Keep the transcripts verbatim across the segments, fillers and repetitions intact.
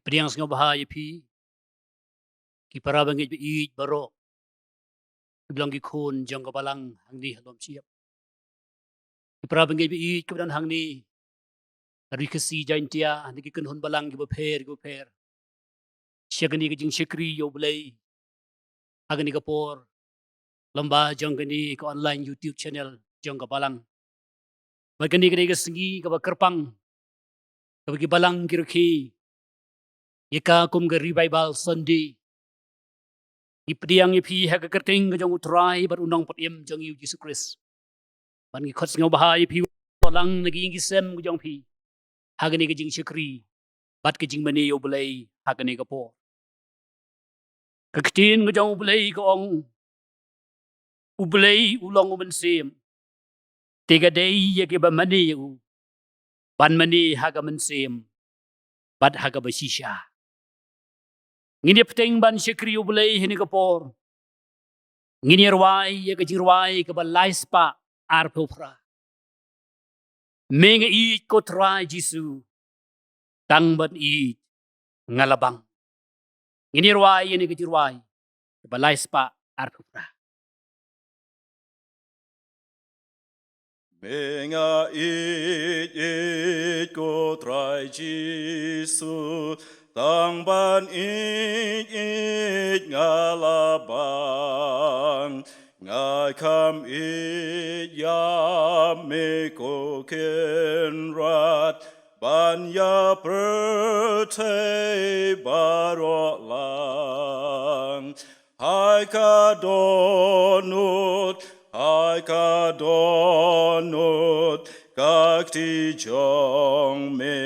Pdiang sngewbha ïa phi, ki para bangeit ba ïeit baroh, kiba long ki khun jong ka balang hangne ha Lum Shyiap. Ki para bangeit ba ïeit kiba don hangne, ha Ri Khasi Jaintia, na ki kynhun balang kiba pher kiba pher, sha kane ka jingshakri ïa U Blei ha kane ka por, lyngba jong kane ka online YouTube channel jong ka balang. Bad kane ka dei ka sngi kaba kyrpang, kaba ki balang ki rakhe ïa ka kum ka Revival Sunday. Ngi pdiang ïa phi ha ka kyrteng ka jong U Trai bad U Nongpynim jong ngi U Jisu Khrist. Bad ngi khot sngewbha ïa phi, to lang na ki ïing ki sem ka jong phi ha kane ka jingshakri bad ka jingmane ïa U Blei ha kane ka por. Ka ktien ka jong U Blei ka ong, U Blei u long U Mynsiem, te ka dei ïa kiba mane ïa u ban mane ha ka mynsiem bad ha kaba shisha. Ngin ïa bteng ban shakri U Blei ha kane ka por. Ngin ïa rwai ïa ka jingrwai kaba lai spah arphew phra. Me nga ïeit, ko Trai Jisu, tang ban ïeit nga la bang. Ngin ïa rwai ïa kane ka jingrwai kaba lai spah arphew phra. Me nga ïeit, ïeit, ko Trai Jisu, tang ban ïeit, ïeit nga la bang. Nga kham ïeit ïa me, ko Kynrad, ban ïa pyrthei baroh lang. Ha ka dohnud, ha ka dohnud, ka kti jong me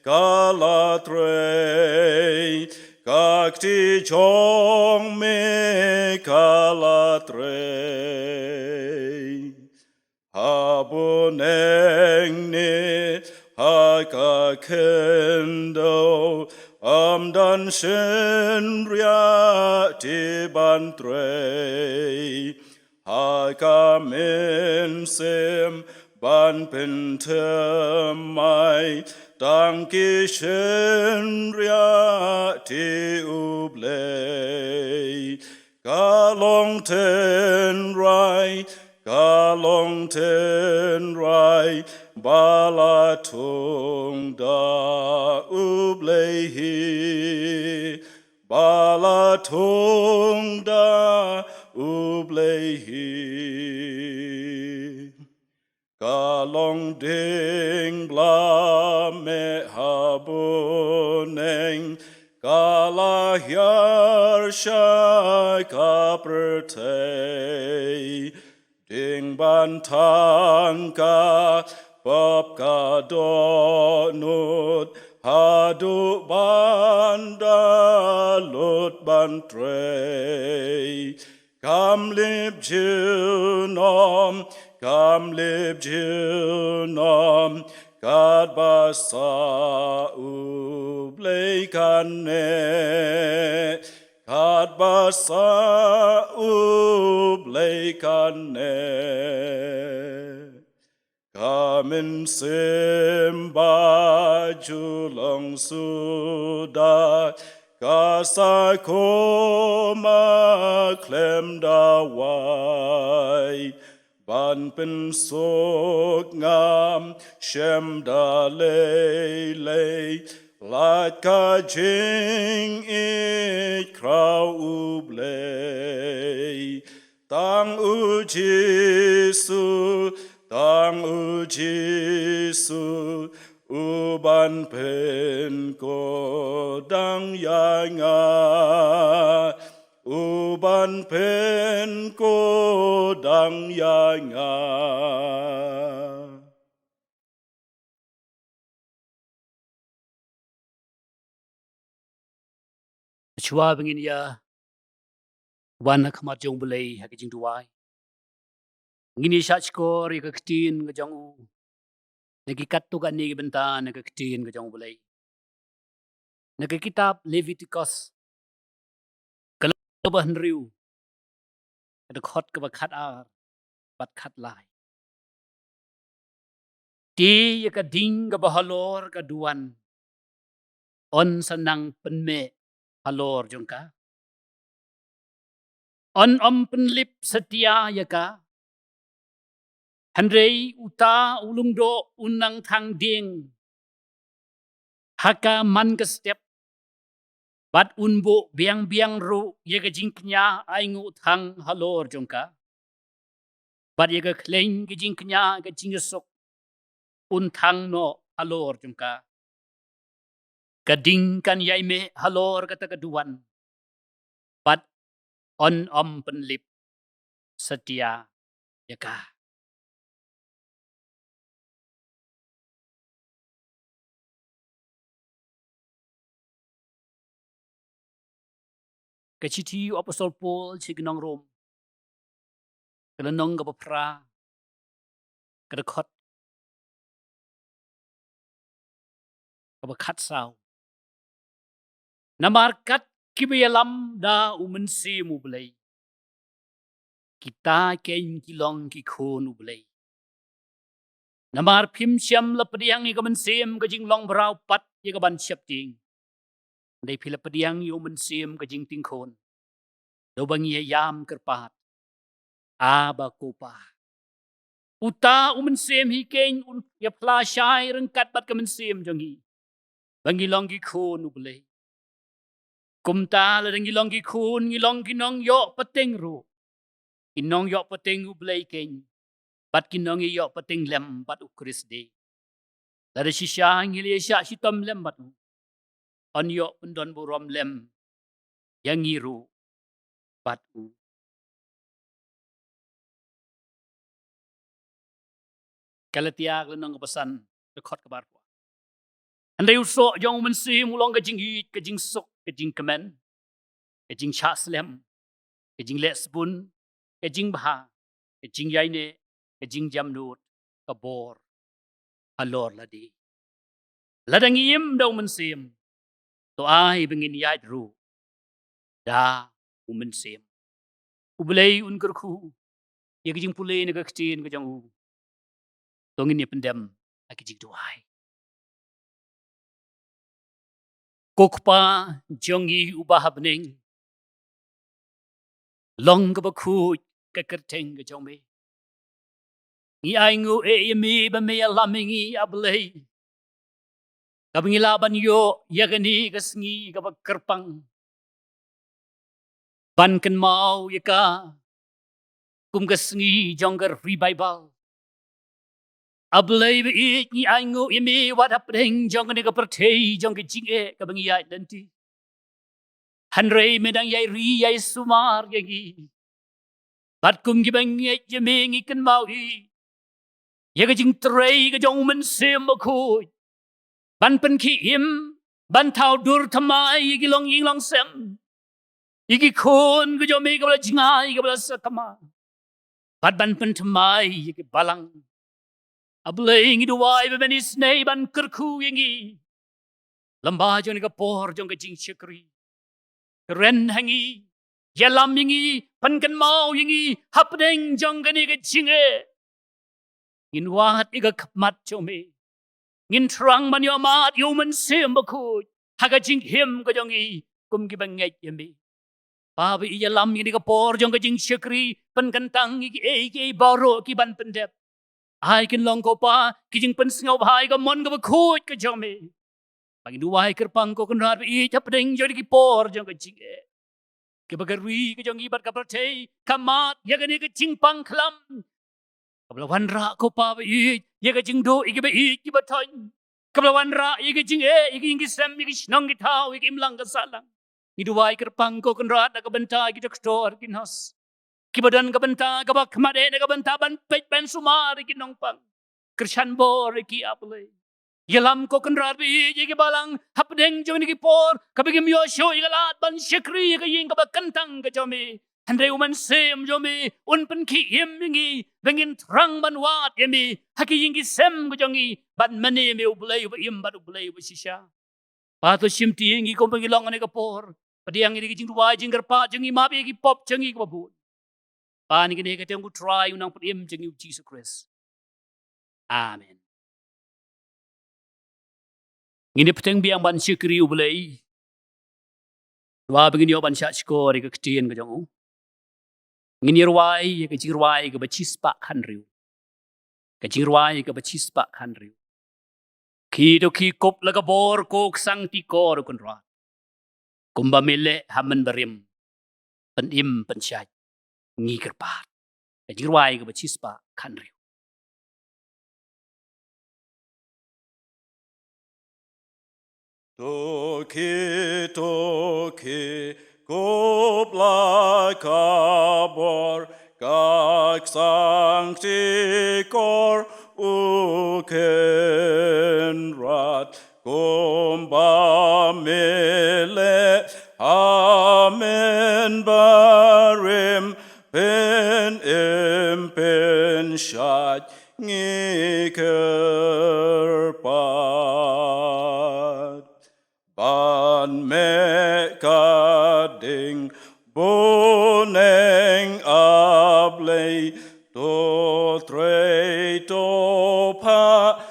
ka la trei, ka kti jong me ka la trei. Ha bneng ne ha ka khyndew, ym don shynriah te ban trei. Ha ka mynsiem ban pynthymmai, tang ki shynriah te U Blei. Ka long tynrai, ka long tynrai ba la thung da U Blei hi, ba la thung da U Blei hi. Ka long dieng bla meh ha bneng, ka la hiar sha ka pyrthei. Dieng ban thang ka pop, ka dohnud haduh ban da lut ban trei. Kam lip junom, kam lip junom, katba sah U Blei kane, katba sah U Blei kane. Ka mynsiem ba ju long suda, ka sah kumba khlem da wai. Ban pynsuk ngam shem da lei lei, lait ka jingïeit khraw U Blei. Tang U Jisu, tang U Jisu, u ban pynkut dang ïa nga, u ban pynkut dang ïa nga. Shuwa ba ngin ïa wan ha khmat jong U Blei ha ka jingduwai, ngin ïa shahshkor ïa ka ktien ka jong u na ki katto katne ki bynta na ka ktien ka jong U Blei. Na ka kitab Leviticus, ka lynnong ba hynriew, ka dkhot kaba khatar bad khatlai. Te ïa ka ding kaba halor ka duwan, yn sa nang pynmeh halor jong ka. Yn ym pynlip satia ïa ka. Hynrei uta u lyngdoh un nang thang dieng ha ka man ka step, bad un buh biang biang ruh ïa ka jingkñia ainguh thang halor jong ka. Bad ïa ka khleiñ ka jingkñia ka jingïasuk un thang noh halor jong ka. Ka ding kan ïai meh halor kata ka duwan. Bad yn ym pynlip satia ïa ka. Ka shithi u Apostol Paul sha ki nong Rom, ka lynnong kaba phra, ka dkhot kaba khatsaw. Namar kat kiba ïalam da u Mynsiem u Blei, kita keiñ ki long ki khun u Blei. Namar phim shym la pdiang ïa ka mynsiem ka jinglong mraw pat ïa ka ban sheptieng. Hynrei phi la pdiang ïa u Mynsiem ka jingtieng khun. Da uba ngi ïa ïam kyrpad, Aba, ko Pa. Uta u Mynsiem hi keiñ un ïa phla shai ryngkat bad ka mynsiem jong ngi ba ngi long ki khun u Blei. Kumta lada ngi long ki khun, ngi long ki nongïoh pateng ruh. Ki nongïoh pateng u Blei keiñ, bad ki nongïoh pateng lem bad u Khrist de. Lada shisha ngi la ïa shah shitom lem bad u, yn ïoh pyndon burom lem ïa ngi ruh bad u. Galatia ka lynnong kaba san, ka dkhot kaba arphew. Hynrei u soh jong u Mynsiem u long ka jingïeit, ka jingsuk, ka jingkmen, ka jingshah slem, ka jingleh sbun, ka jingbha, ka jingïaineh, ka jingjemnud, ka bor halor lade. Lada ngi im da u Mynsiem, to ai ba ngin ïaid ruh da u Mynsiem. U Blei un kyrkhu ïa ka jingpule na ka ktien ka jong u. To ngin ïa pyndem ha ki jingduwai. Ko Kpa jong ngi uba ha bneng, long kaba khuid ka kyrteng ka jong me. Ngi ainguh eh ïa me ba me ïalam ïa ngi, A Blei, kaba ngi lah ban ïoh ïa kane ka sngi kaba kyrpang ban kynmaw ïa ka kum ka sngi jong ka revival. A Blei ba ïeit, ngi ainguh ïa me wat hapdeng jong kane ka pyrthei jong ka jingeh kaba ngi ïaid lynti. Hynrei me dang ïai ri ïai sumar ïa ngi. Bad kum kiba ngeit ïa me ngi kynmaw hi ïa ka jingtrei ka jong u Mynsiem Bakhuid ban pynkhih im, ban thaw dur thymmai ïa ki longïing longsem, ïa ki khun ka jong me kaba la jngai, kaba la sakma, bad ban pynthymmai ïa ki balang. A Blei, ngi duwai ba men isynei ban kyrkhu ïa ngi lyngba jong kane ka por jong ka jingshakri. Kren ha ngi, ïalam ïa ngi, pynkynmaw ïa ngi hapdeng jong kane ka jingeh. Ngin wad ïa ka khmat jong me. Ngin thrang ban ïoh mad ïa u Mynsiem Bakhuid ha ka jingim ka jong ngi kum kiba ngeit ïa me. Pa ba ïeit, ïalam ïa kane ka por jong ka jingshakri, pynkyntang ïa kiei kiei baroh ki ban pyndep. Ai kin long, ko Pa, ki jingpynsngewbha ïa ka mon kaba khuid ka jong me. Ba ngin duwai kyrpang, ko Kynrad ba ïeit, hapdeng jong kine ki por jong ka jingeh, kiba ka ri ka jong ngi bad ka pyrthei ka mad ïa kane ka jingpang khlam. Kaba la wanrah, ko Pa ba ïeit, ïa ka jingduh ïa kiba ïeit kiba thoiñ. Kaba la wanrah ïa ka jingeh ïa ki ïing ki sem, ïa ki shnong ki thaw, ïa ka imlang ka sahlang. Ngi duwai kyrpang, ko Kynrad, na ka bynta ki doktor, ki nurse, kiba don ka bynta kaba khmat eh na ka bynta ban peit ban sumar ïa ki nongpang. Kyrshan bor ïa ki, A Blei. Ïalam, ko Kynrad ba ïeit, ïa ki balang hapdeng jong kine ki por kaba kim ïoh shuh ïa ka lad ban shakri ïa ka ïing kaba kyntang ka jong me. Hynrei u Mynsiem jong me un pynkhih im ïa ngi ba ngin thrang ban wad ïa me ha ki ïing ki sem ka jong ngi, ban mane me, U Blei uba im bad U Blei uba shisha. Pa, to shim ïa ngi kumba ngi long ha kane ka por. Pdiang ïa ngi da ka jingduwai jingkyrpad jong ngi, map ïa ki pop jong ngi kiba bun. Pa, ngi kane ka teng U Trai U Nongpynim jong ngi U Jisu Khrist. Amen. Ngin ïa bteng biang ban shakri U Blei. Haba ngin ïoh ban shah shkor ïa ka ktien ka jong u, ngin ïa rwai ïa ka jingrwai kaba shispah khathynriew. Ka jingrwai kaba shispah khathynriew. Ki to ki kup la ka bor, ko Ksangti kor u Kynrad. Kumba me leh ha mynbarim, pynim pynshait ngi kyrpad. Ka jingrwai kaba shispah khathynriew. To ki, to ki kup la ka bor, ka Ksangti kor u Kynrad, kumba me leh ha mynbarim, pynim pynshait ngi kyrpad. Ban meh ka ding bneng, A Blei, to trei, to phah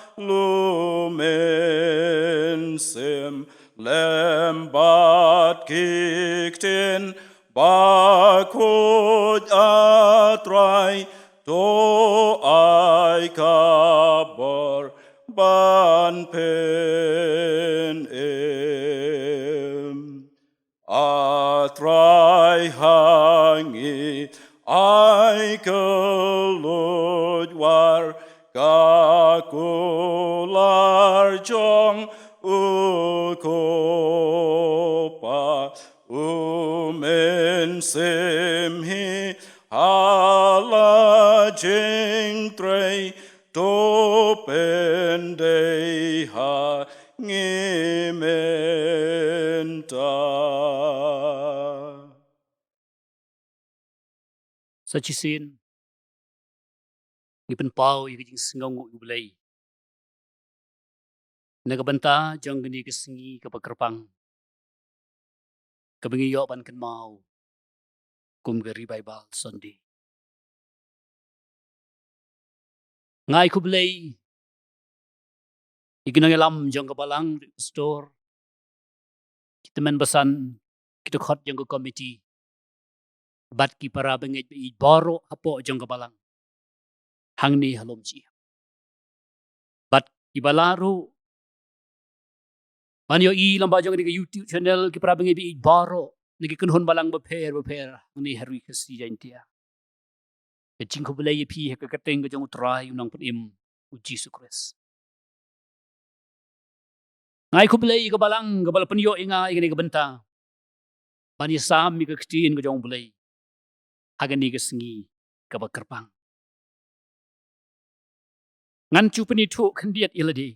Mynsiem lem bad ki ktien bakhuid, A Trai, to ai ka bor ban pynim. A Trai, ha ngi ai kylluid war ka kular jong u Kpa, U Mynsiem hi ha la jingtrei, to pyndei ha ngi mynta. Sa shisien ngi pynpaw ïa ka jingsngewnguh U Blei na ka bynta jong kane ka sngi kaba kyrpang, kaba ngi ïoh ban kynmaw kum ka Revival Sunday. Nga ai khublei ïa ki nongïalam jong ka balang, ri pastor, ki tymmen basan, ki dkhot jong ka komiti, bad ki para bangeit ba ïeit baroh hapoh jong ka balang hangne ha Lum Jaiñtia, bad kiba lah ruh ban ïohi lyngba jong kane ka YouTube channel, ki para bangeit ba ïeit baroh na ki kynhun balang bapher bapher hangne ha Ri Khasi Jaiñtia. Ka jingkhublei ïa phi ha ka kyrteng ka jong U Trai, U Nongpynim, U Jisu Khrist. Nga ai khublei ïa ka balang kaba la pynïoh ïa nga ïa kane ka bynta ban ïasam ïa ka ktien ka jong U Blei ha kane ka sngi kaba kyrpang. Ngan shu pynithuh khyndiat ïa lade.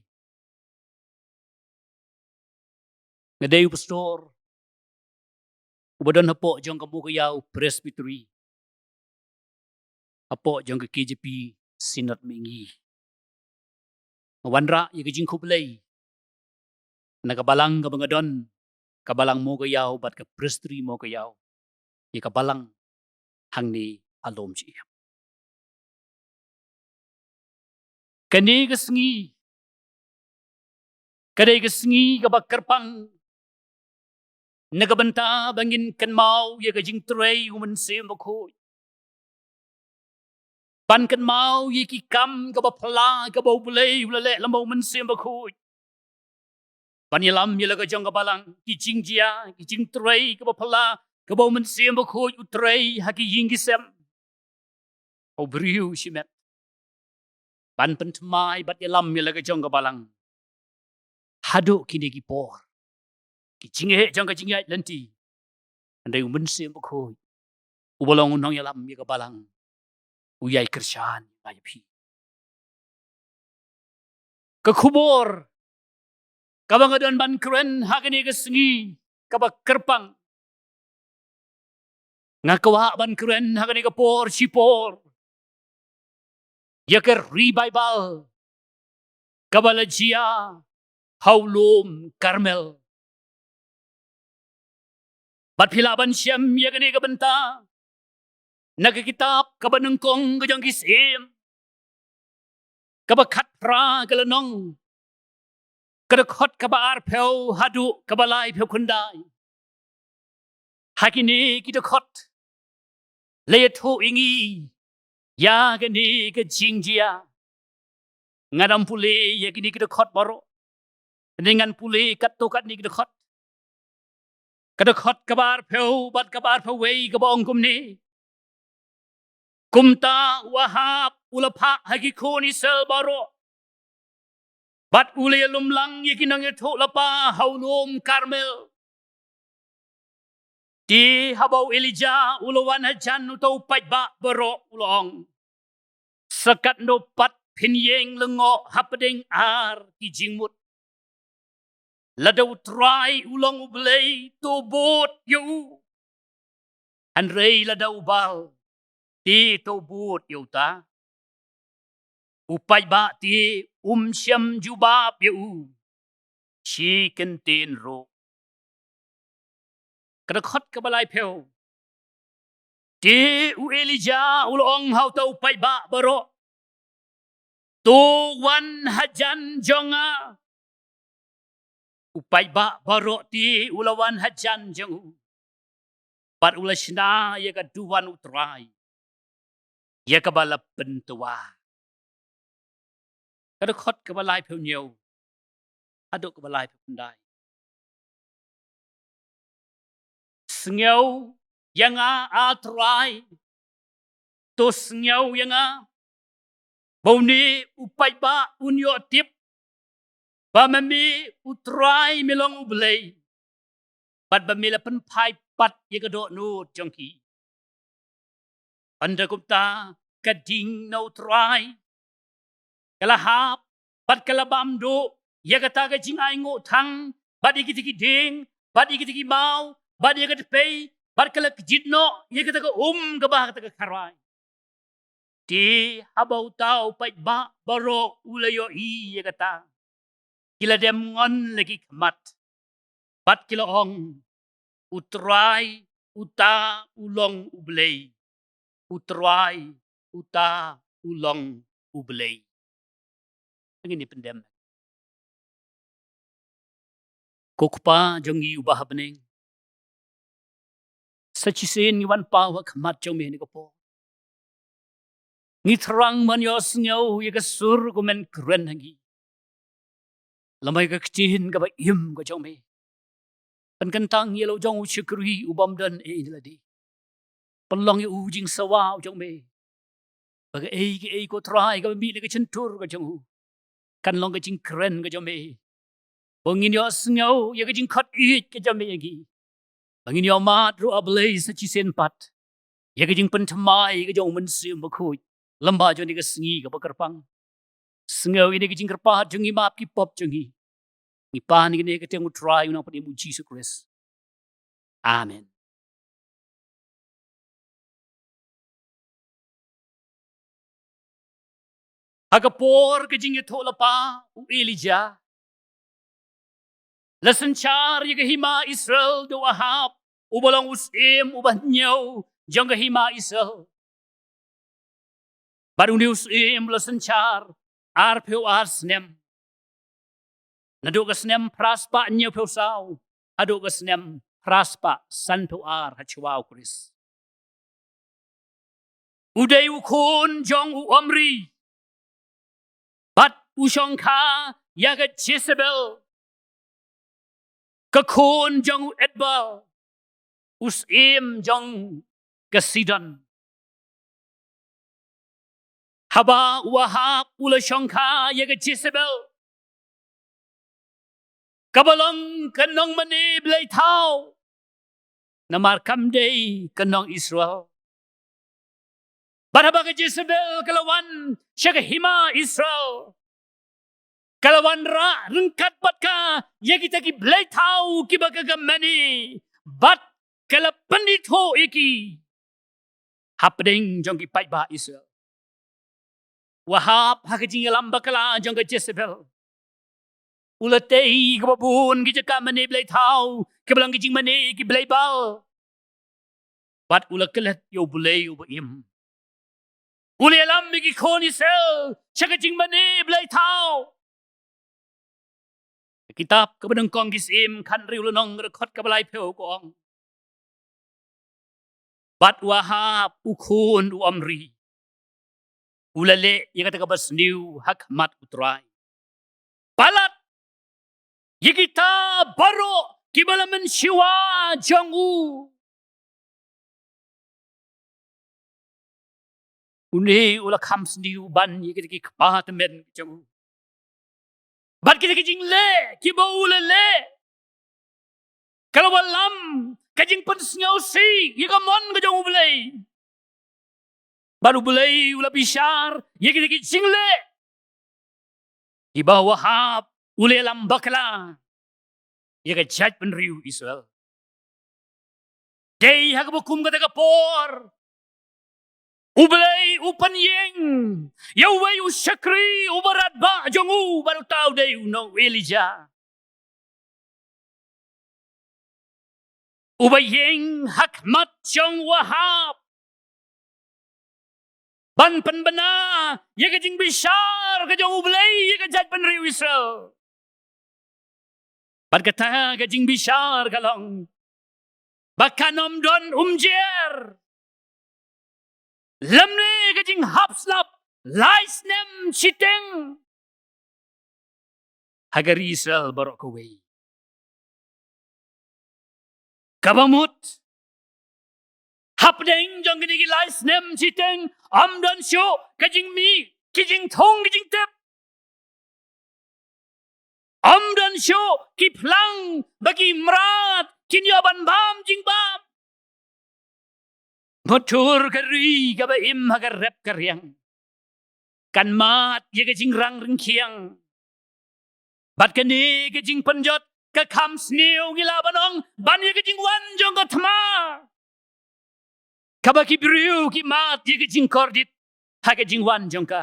Nga dei u pastor uba don hapoh jong ka Mowkaiaw Presbytery, hapoh jong ka K J P Synod Mihngi. Nga wanrah ïa ka jingkhublei na ka balang kaba nga don, ka balang Mowkaiaw bad ka Presbytery Mowkaiaw, ïa ka balang hangne ha Lum Jaiñtia. Kane ka sngi ka dei ka sngi kaba kyrpang na ka bynta ba ngin kynmaw ïa ka jingtrei U Mynsiem Bakhuid. Ban kynmaw ïa ki kam kaba phylla kaba U Blei u la leh lyngba U Mynsiem Bakhuid. Ban ïalam ïa la ka jong ka balang, ki jingjia, ki jingtrei kaba phylla kaba U Mynsiem Bakhuid u trei ha ki ïing ki sem, ha u briew shimet. Ban pynthymmai bad ïalam ïa la ka jong ka balang haduh kine ki por, ki jingeh jong ka jingïaid lynti. Hynrei U Mynsiem Bakhuid uba long u nongïalam ïa ka balang, u ïai kyrshan ïa nga ïa phi. Ka khubor kaba nga don ban kren ha kane ka sngi kaba kyrpang, nga kwah ban kren ha kane ka por shi por ïa ka revival kaba la jia ha u lum Karmel. Bad phi lah ban shem ïa kane ka bynta na ka kitab kaba nyngkong ka jong ki Syiem, kaba khatphra, ka lynnong Ka dkhot kaba arphew haduh kaba laiphew khyndai. Ha kine ki dkhot la ïathuh ïa ngi ïa kane ka jingjia. Ngan ym pule ïa kine ki dkhot baroh. Hynrei ngan pule katto katne ki dkhot. Ka dkhot kaba arphew bad kaba arphew wei kaba ong kumne. Kumta u Ahab u la phah ha ki khun Israel baroh, bad u la ïalumlang ïa ki nongïathuhlypa ha u lum Karmel. Te haba u Elijah u la wan hajan, uta u paidbah baroh u la ong, sa katno pat phin ïeng lyngngoh hapdeng ar ki jingmut? Lada u Trai u long u Blei, to bud ïa u. Hynrei lada u Baal, te to bud ïa uta. U paidbah te um shym jubab ïa u shi kyntien ruh. Ka dkhot kaba laiphew. Te u Elijah u la ong ha uta u paidbah baroh, to wan hajan jong nga. U paidbah baroh te u la wan hajan jong u, bad u la shna ïa ka duwan u Trai ïa kaba la pyntwa. Ka dkhot kaba laiphew hynñiew haduh kaba laiphew khyndai. Sngew ïa nga, A Trai, to sngew ïa nga, ba une u paidbah un ïoh tip ba ma me u Trai me long u Blei, bad ba me la pynphai pat ïa ka dohnud jong ki. Ynda kumta ka ding na u Trai ka la hap bad ka la bam duh ïa kata ka jingainguh thang bad ïa kita ki dieng bad ïa kita ki maw bad ïa ka tpei, bad ka la kjit noh ïa kata ka um kaba ha kata ka kharai. Te haba uta u paidbah baroh u la ïohi ïa kata, ki la dem ngon la ki khmat, bad ki la ong, u Trai uta u long u Blei. U Trai uta u long u Blei. Ngin ïa pyndem. Ko Kpa jong ngi uba ha bneng, sa shisien ngi wan paw ha khmat jong me ha kane ka por. Ngi thrang ban ïohsngew ïa ka sur ko men kren ha ngi. Lem bad ka ktien kaba im ka jong me, pynkyntang ïa la u jong u shakri u bym don ei ei lade. Pynlong ïa u jingsawa u jong me, ba kaei kaei ko Trai kaba mih na ka shyntur ka jong u kan long ka jingkren ka jong me. Ba ngin ïohsngew ïa ka jingkhot ïeit ka jong me ïa ngi. Ba ngin ïohmad ruh, A Blei, sa shisien pat ïa ka jingpynthymmai ka jong u Mynsiem Bakhuid lyngba jong kane ka sngi kaba kyrpang. Sngew ïa kane ka jingkyrpad jong ngi, map ki pop jong ngi. Ngi pan ïa kane ha ka kyrteng u Trai u Nongpynim u Jisu Khrist. Amen. Ha ka por ka jingïathuhlypa u Elijah, la synshar ïa ka hima Israel da u Ahab, uba long u syiem uba hynñiew jong ka hima Israel. Bad une u syiem u la synshar arphew ar snem. Naduh ka snem phra spah hynñiewphew saw haduh ka snem phra spah sanphew ar ha shuwa u Khrist. U dei u khun jong u Omri, bad u shongkha ïa ka Jezebel, ka khun jong u Etbaal, u syiem jong ka Sidon. Haba u Ahab u la shongkha ïa ka Jezebel, kaba long ka nongmane blei thaw, namar kam dei ka nong Israel. Bad haba ka Jezebel ka la wan sha ka hima Israel, ka la wanrah ryngkat bad ka ïa kita ki blei thaw kiba ka ka mane, bad ka la pynithuh ïa ki hapdeng jong ki paidbah Israel. U Ahab ha ka jingïalam bakla jong ka Jezebel, u la tei kaba bun ki jaka mane blei thaw kiba long ki jingmane ki blei Baal. Bad u la klet ïa u Blei uba im. U la ïalam ïa ki khun Israel sha ka jingmane blei thaw. Kitab kaba nyngkong Ki Syiem khathynriew lynnong, ka dkhot kaba laiphew ka ong: Bad u Ahab u khun u Omri u la leh ïa kata kaba sniew ha khmat U Trai, palat ïa kita baroh kiba la mynshuwa jong u. Une u la kham sniew ban ïa kita ki kpa tymmen jong u. Bad kita ki jingleh kiba u la leh ka la wallam ka jingpynsngewsih ïa ka mon ka jong U Blei. Bad U Blei u la bishar ïa kita ki jingleh kiba u Ahab u la ïalam bakla ïa ka jaitbynriew Israel. Dei ha kaba kum kata ka por U Blei u pynïeng ïa uwei u shakri uba radbah jong u, bad uta u dei u nong u Elijah, uba ïeng ha khmat jong u Ahab ban pynbna ïa ka jingbishar ka jong U Blei ïa ka jaitbynriew Israel. Bad kata ka jingbishar ka long ba kan ym don umjer lymne ka jinghap slap lai snem shiteng ha ka ri Israel baroh kawei. Kaba mut, hapdeng jong kine ki lai snem shiteng ym don shuh ka jingmih, ki jingthung, ki jingtep. Ym don shuh ki phlang ba ki mrad kin ïoh ban bam jingbam. Mutdur ka ri kaba im ha ka rep ka riang kan mad ïa ka jingrang ryngkiang. Bad kane ka jingpynjot ka kham sniew, ngi lah ban ong, ban ïa ka jingwan jong ka thma, kaba ki briew ki mad ïa ka jingkordit ha ka jingwan jong ka.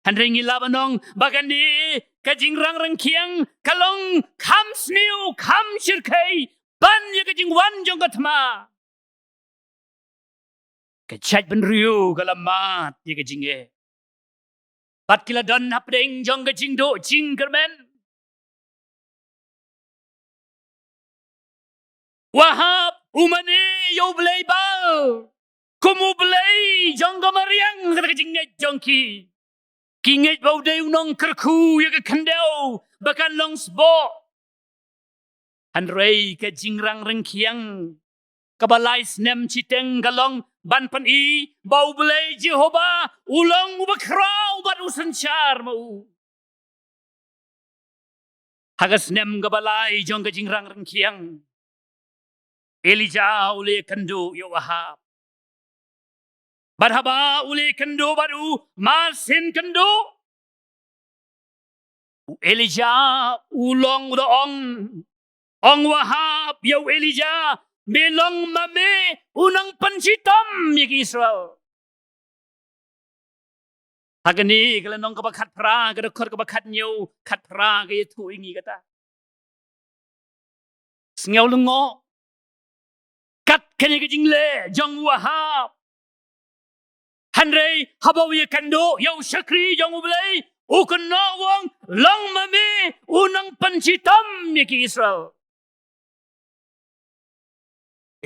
Hynrei ngi lah ban ong ba kane ka jingrang ryngkiang ka long kham sniew, kham shyrkhei ban ïa ka jingwan jong ka thma. Ka jaitbynriew ka la mad ïa ka jingeh, bad ki la don hapdeng jong ka jingduh jingkyrmen. U Ahab u mane ïa u blei Baal kum u blei jong ka mariang, kata ka jingngeit jong ki. Ki ngeit ba u dei u nongkyrkhu ïa ka khyndew ba kan long sboh. Hynrei ka jingrang ryngkiang kaba lai snem shiteng ka long ban pyni ba u Blei Jehobah u long uba khraw bad u synshar ma u. Ha ka snem kaba lai jong ka jingrang ryngkiang, Elijah u la ïakynduh ïa u Ahab. Bad haba u la ïakynduh bad u, mar shen kynduh, u Elijah u long u da ong, ong u Ahab ïa u Elijah, me long ma me u nongpynshitom ïa ki Israel. Ha kane ka lynnong kaba khatphra, ka dkhot kaba khathynñiew, khatphra ka ïathuh ïa ngi kata. Sngew lyngngoh kat kane ka jingleh jong u Ahab. Hynrei haba u ïakynduh ïa u shakri jong u Blei, u kynnoh u ong, long ma me u nongpynshitom ïa ki Israel.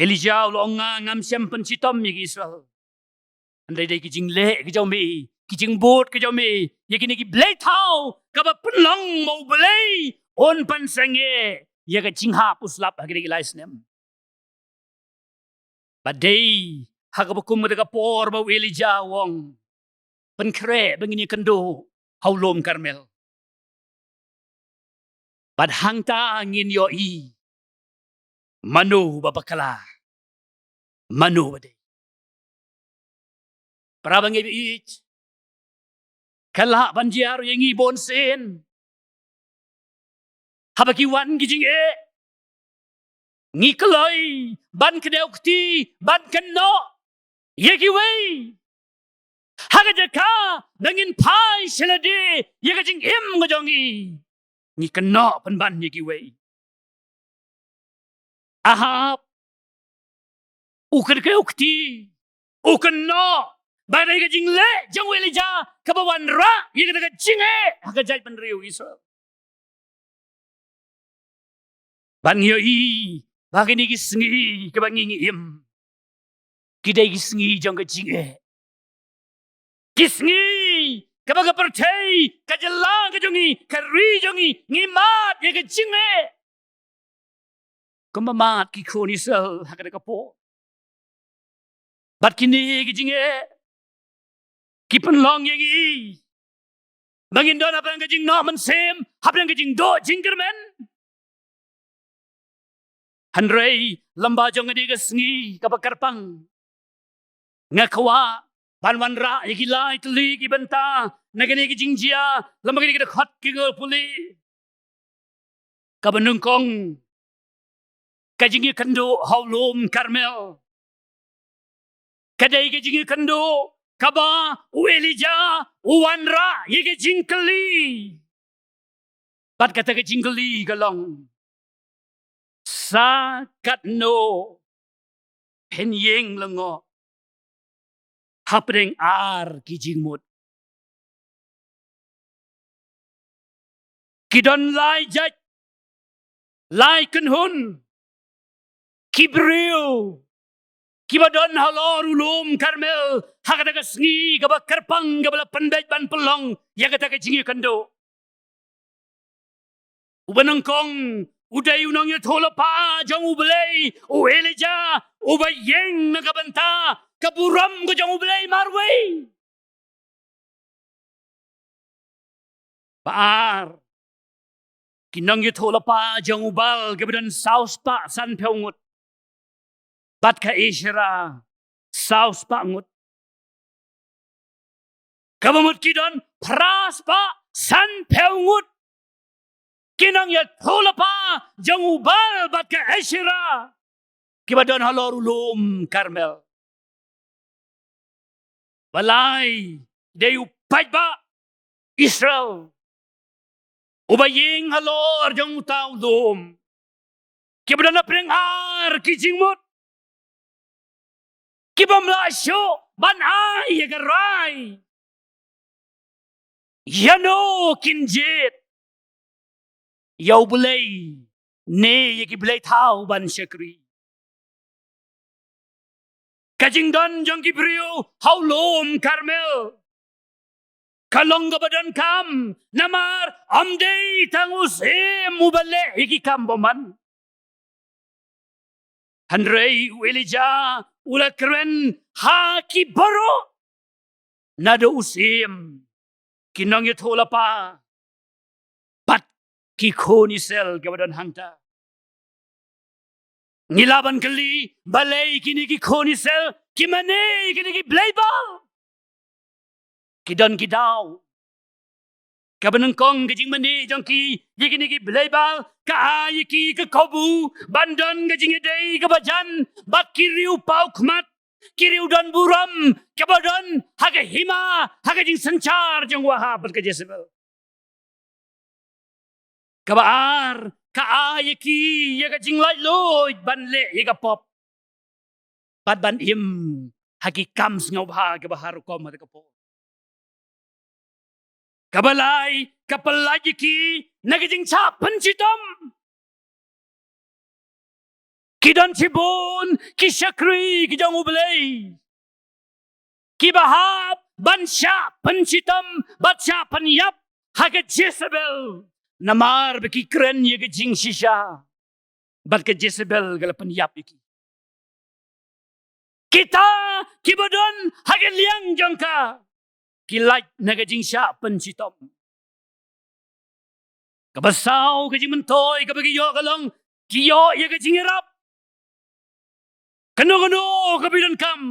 Elijah u la ong, nga ngam shym pynshitom ïa ki Israel. Hynrei dei ki jingleh ki jong me, ki jingbud ki jong me ïa kine ki blei thaw, kaba pynlong ma u Blei un pynsangeh ïa ka jinghap u slap ha kine ki lai snem. Bad dei ha kaba kum kata ka por ba u Elijah u ong, pynkhreh ba ngin ïakynduh ha u lum Karmel. Bad hangta ngin ïohi mano ba bakla, mano ba dei. Para bangeit, ka lah ban jia ruh ïa ngi bunsien. Haba ki wan ki jingeh, ngi kloi ban kdew kti, ban kynnoh ïa kiwei. Ha ka jaka ba ngin phai sha lade ïa ka jingim ka jong ngi, ngi kynnoh pynban ïa kiwei. Ahab u kdew kti, u kynnoh ba dei ka jingleh jong u Elijah kaba wanrah ïa kata ka jingeh ha ka jaitbynriew Israel. Ban ngi ïohi ba kine ki sngi kiba ngi ngi im, ki dei ki sngi jong ka jingeh. Ki sngi kaba ka pyrthei, ka jylla ka jong ngi, ka ri jong ngi, ngi mad ïa ka jingeh. Kumba mad ki khun Israel ha kane ka por. Bad kine ki jingeh ki pynlong ïa ngi ba ngin don hapdeng ka jingnoh mynsiem, hapdeng ka jingduh jingkyrmen. Hynrei lem bad jong kane ka sngi kaba kyrpang, nga kwah ban wanrah ïa ki lai tylli ki bynta na kane ka jingjia lem bad kane ka dkhot ki ngor pule. Kaba nyngkong, ka jingïakynduh ha u lum Karmel. Ka dei ka jingïakynduh kaba u Elijah u wanrah ïa ka jingkylli. Bad kata ka jingkylli ka long, sa katno phin ïeng lyngngoh hapdeng ar ki jingmut? Ki don lai jait, lai kynhun ki briew kiba don halor u lum Karmel ha kata ka sngi kaba kyrpang kaba la pynbeit ban pynlong ïa kata ka jingïakynduh. Uba nyngkong u dei u nongïathuhlypa jong U Blei, u Elijah, uba ïeng na ka bynta ka burom ka jong U Blei marwei. Ba ar, ki nongïathuhlypa jong u Baal kiba don saw spah sanphew ngut, bad ka Asherah saw spah ngut. Kaba mut ki don phra spah sanphew ngut ki nongïathuhlypa jong u Baal bad ka Asherah kiba don halor u lum Karmel. Ba lai, dei u paidbah Israel uba ïeng halor jong uta u lum, kiba don hapdeng ar ki jingmut, kibym lah shuh ban ai ïa ka rai ïano kin jied, ïa U Blei ne ïa ki blei thaw ban shakri. Ka jingdon jong ki briew ha u lum Karmel ka long kaba donkam, namar ym dei tang u syiem uba leh ïa ki kam bymman. Hynrei u Elijah u la kren ha ki baroh, naduh u syiem, ki nongïathuhlypa bad ki khun Israel kiba don hangta. Ngi lah ban kylli, balei kine ki khun Israel ki mane ïa kine ki blei Baal? Ki don ki daw. Kaba nyngkong, ka jingmane jong ki ïa kine ki blei Baal ka ai ïa ki ka kabu ban don ka jingïadei kaba jan bad ki riew paw khmat, ki riew don burom kaba don ha ka hima, ha ka jingsynshar jong u Ahab bad ka Jezebel. Kaba ar, ka ai ïa ki ïa ka jinglaitluid ban leh ïa ka pop bad ban im ha ki kam sngewbha kiba ha rukom ha kata ka por. Kaba lai, ka pyllait ïa ki na ka jingshah pynshitom. Ki don shibun ki shakri ki jong U Blei kiba hap ban shah pynshitom bad shah pynïap ha ka Jezebel, namar ba ki kren ïa ka jingshisha bad ka Jezebel ka la pynïap ïa ki. Kita kiba don ha ka liang jong ka ki lait na ka jingshah pynshitom. Kaba saw, ka jingmyntoi kaba ki ïoh ka long, ki ïoh ïa ka jingïarap. Kano kano kaba ki donkam,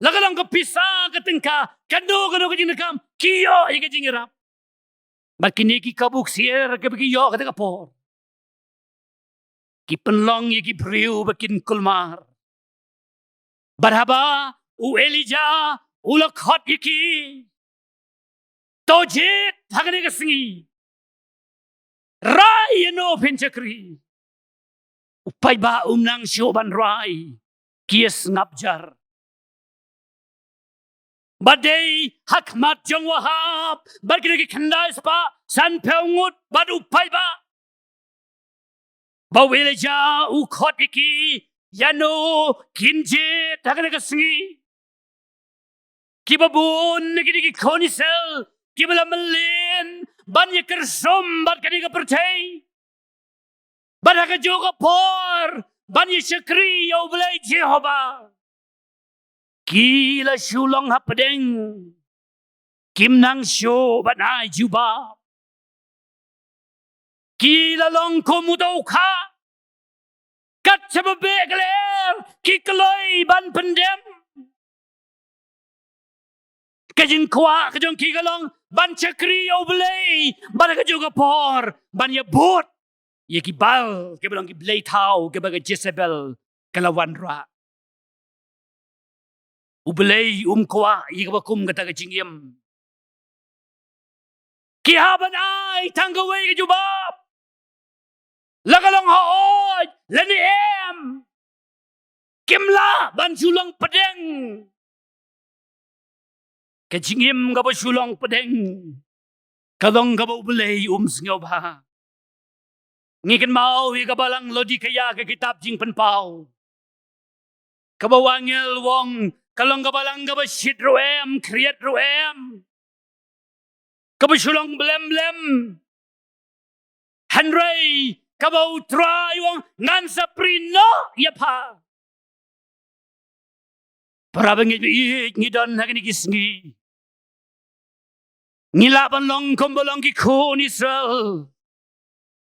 la ka long ka pisa ka tyngka, kano kano ka jingdonkam, ki ïoh ïa ka jingïarap. Bad kine ki kabu ksiar kaba ki ïoh kata ka por ki pynlong ïa ki briew ba kin kulmar. Bad haba u Elijah u la khot ïa ki, to jied ha kane ka sngi, rai ïano phin shakri. U paidbah um nang shuh ban rai, ki ïa sngap jar. Bad dei ha khmat jong u Ahab bad kine ki khyndai spah sanphew ngut bad u paidbah, Ba u Elijah u khot ïa ki, ïano kin jied ha kane ka sngi. Kiba bun na kine ki khun Israel kiba la mlien ban ïa kyrsum bad kane ka pyrthei, bad ha kajuh ka por ban ïa shakri ïa U Blei Jehobah, ki la shu long hapdeng, kim nang shuh ban ai jubab. Ki la long kum uta u kha, kat shaba beh ka lyer ki kloi ban pyndem. Ka jingkwah ka jong ki ka long ban shakri ïa U Blei, bad ha kajuh ka por ban ïa bud ïa ki Baal, kiba long ki blei thaw kiba ka Jezebel ka la wanrah. U Blei um kwah ïa kaba kum kata ka jingim. Ki hap ban ai tang kawei ka jubab, la ka long hooid lane em. Kim lah ban shu long pdeng. Ka jingim kaba shu long pdeng ka long kaba U Blei um sngewbha. Ngi kynmaw ïa ka balang Laodikaïa, ka kitab Jingpynpaw, kaba u angel u ong ka long ka balang kaba shit ruh em, khriat ruh em, kaba shu long blem blem. Hynrei kaba U Trai u ong, ngan sa prie noh ïa pha. Para bangeit, ngi don ha kine ki sngi, ngi lah ban long kumba long ki khun Israel,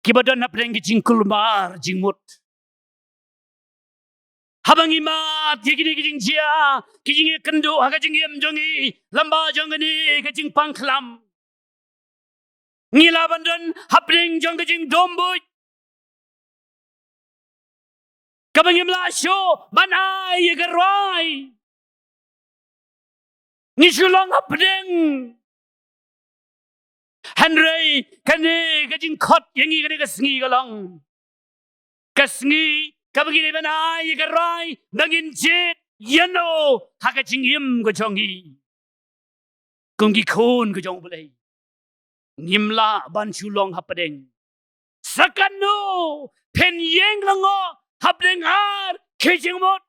kiba don hapdeng ki jingkulmar jingmut. Haba ngi mad ïa kine ki jingjia, ki jingïakynduh ha ka jingim jong ngi, lyngba jong kane ka jingpang khlam, ngi lah ban don hapdeng jong ka jingdum buit, kaba ngim lah shuh ban ai ïa ka rai. Ngi shu long hapdeng. Hynrei kane ka jingkhot ïa ngi kane ka sngi ka long ka sngi kaba ngi dei ban ai ïa ka rai ba ngin jied ïano ha ka jingim ka jong ngi. Kum ki khun ka jong U Blei, ngim lah ban shu long hapdeng. Sa katno phin ïeng lyngngoh hapdeng ar ki jingmut,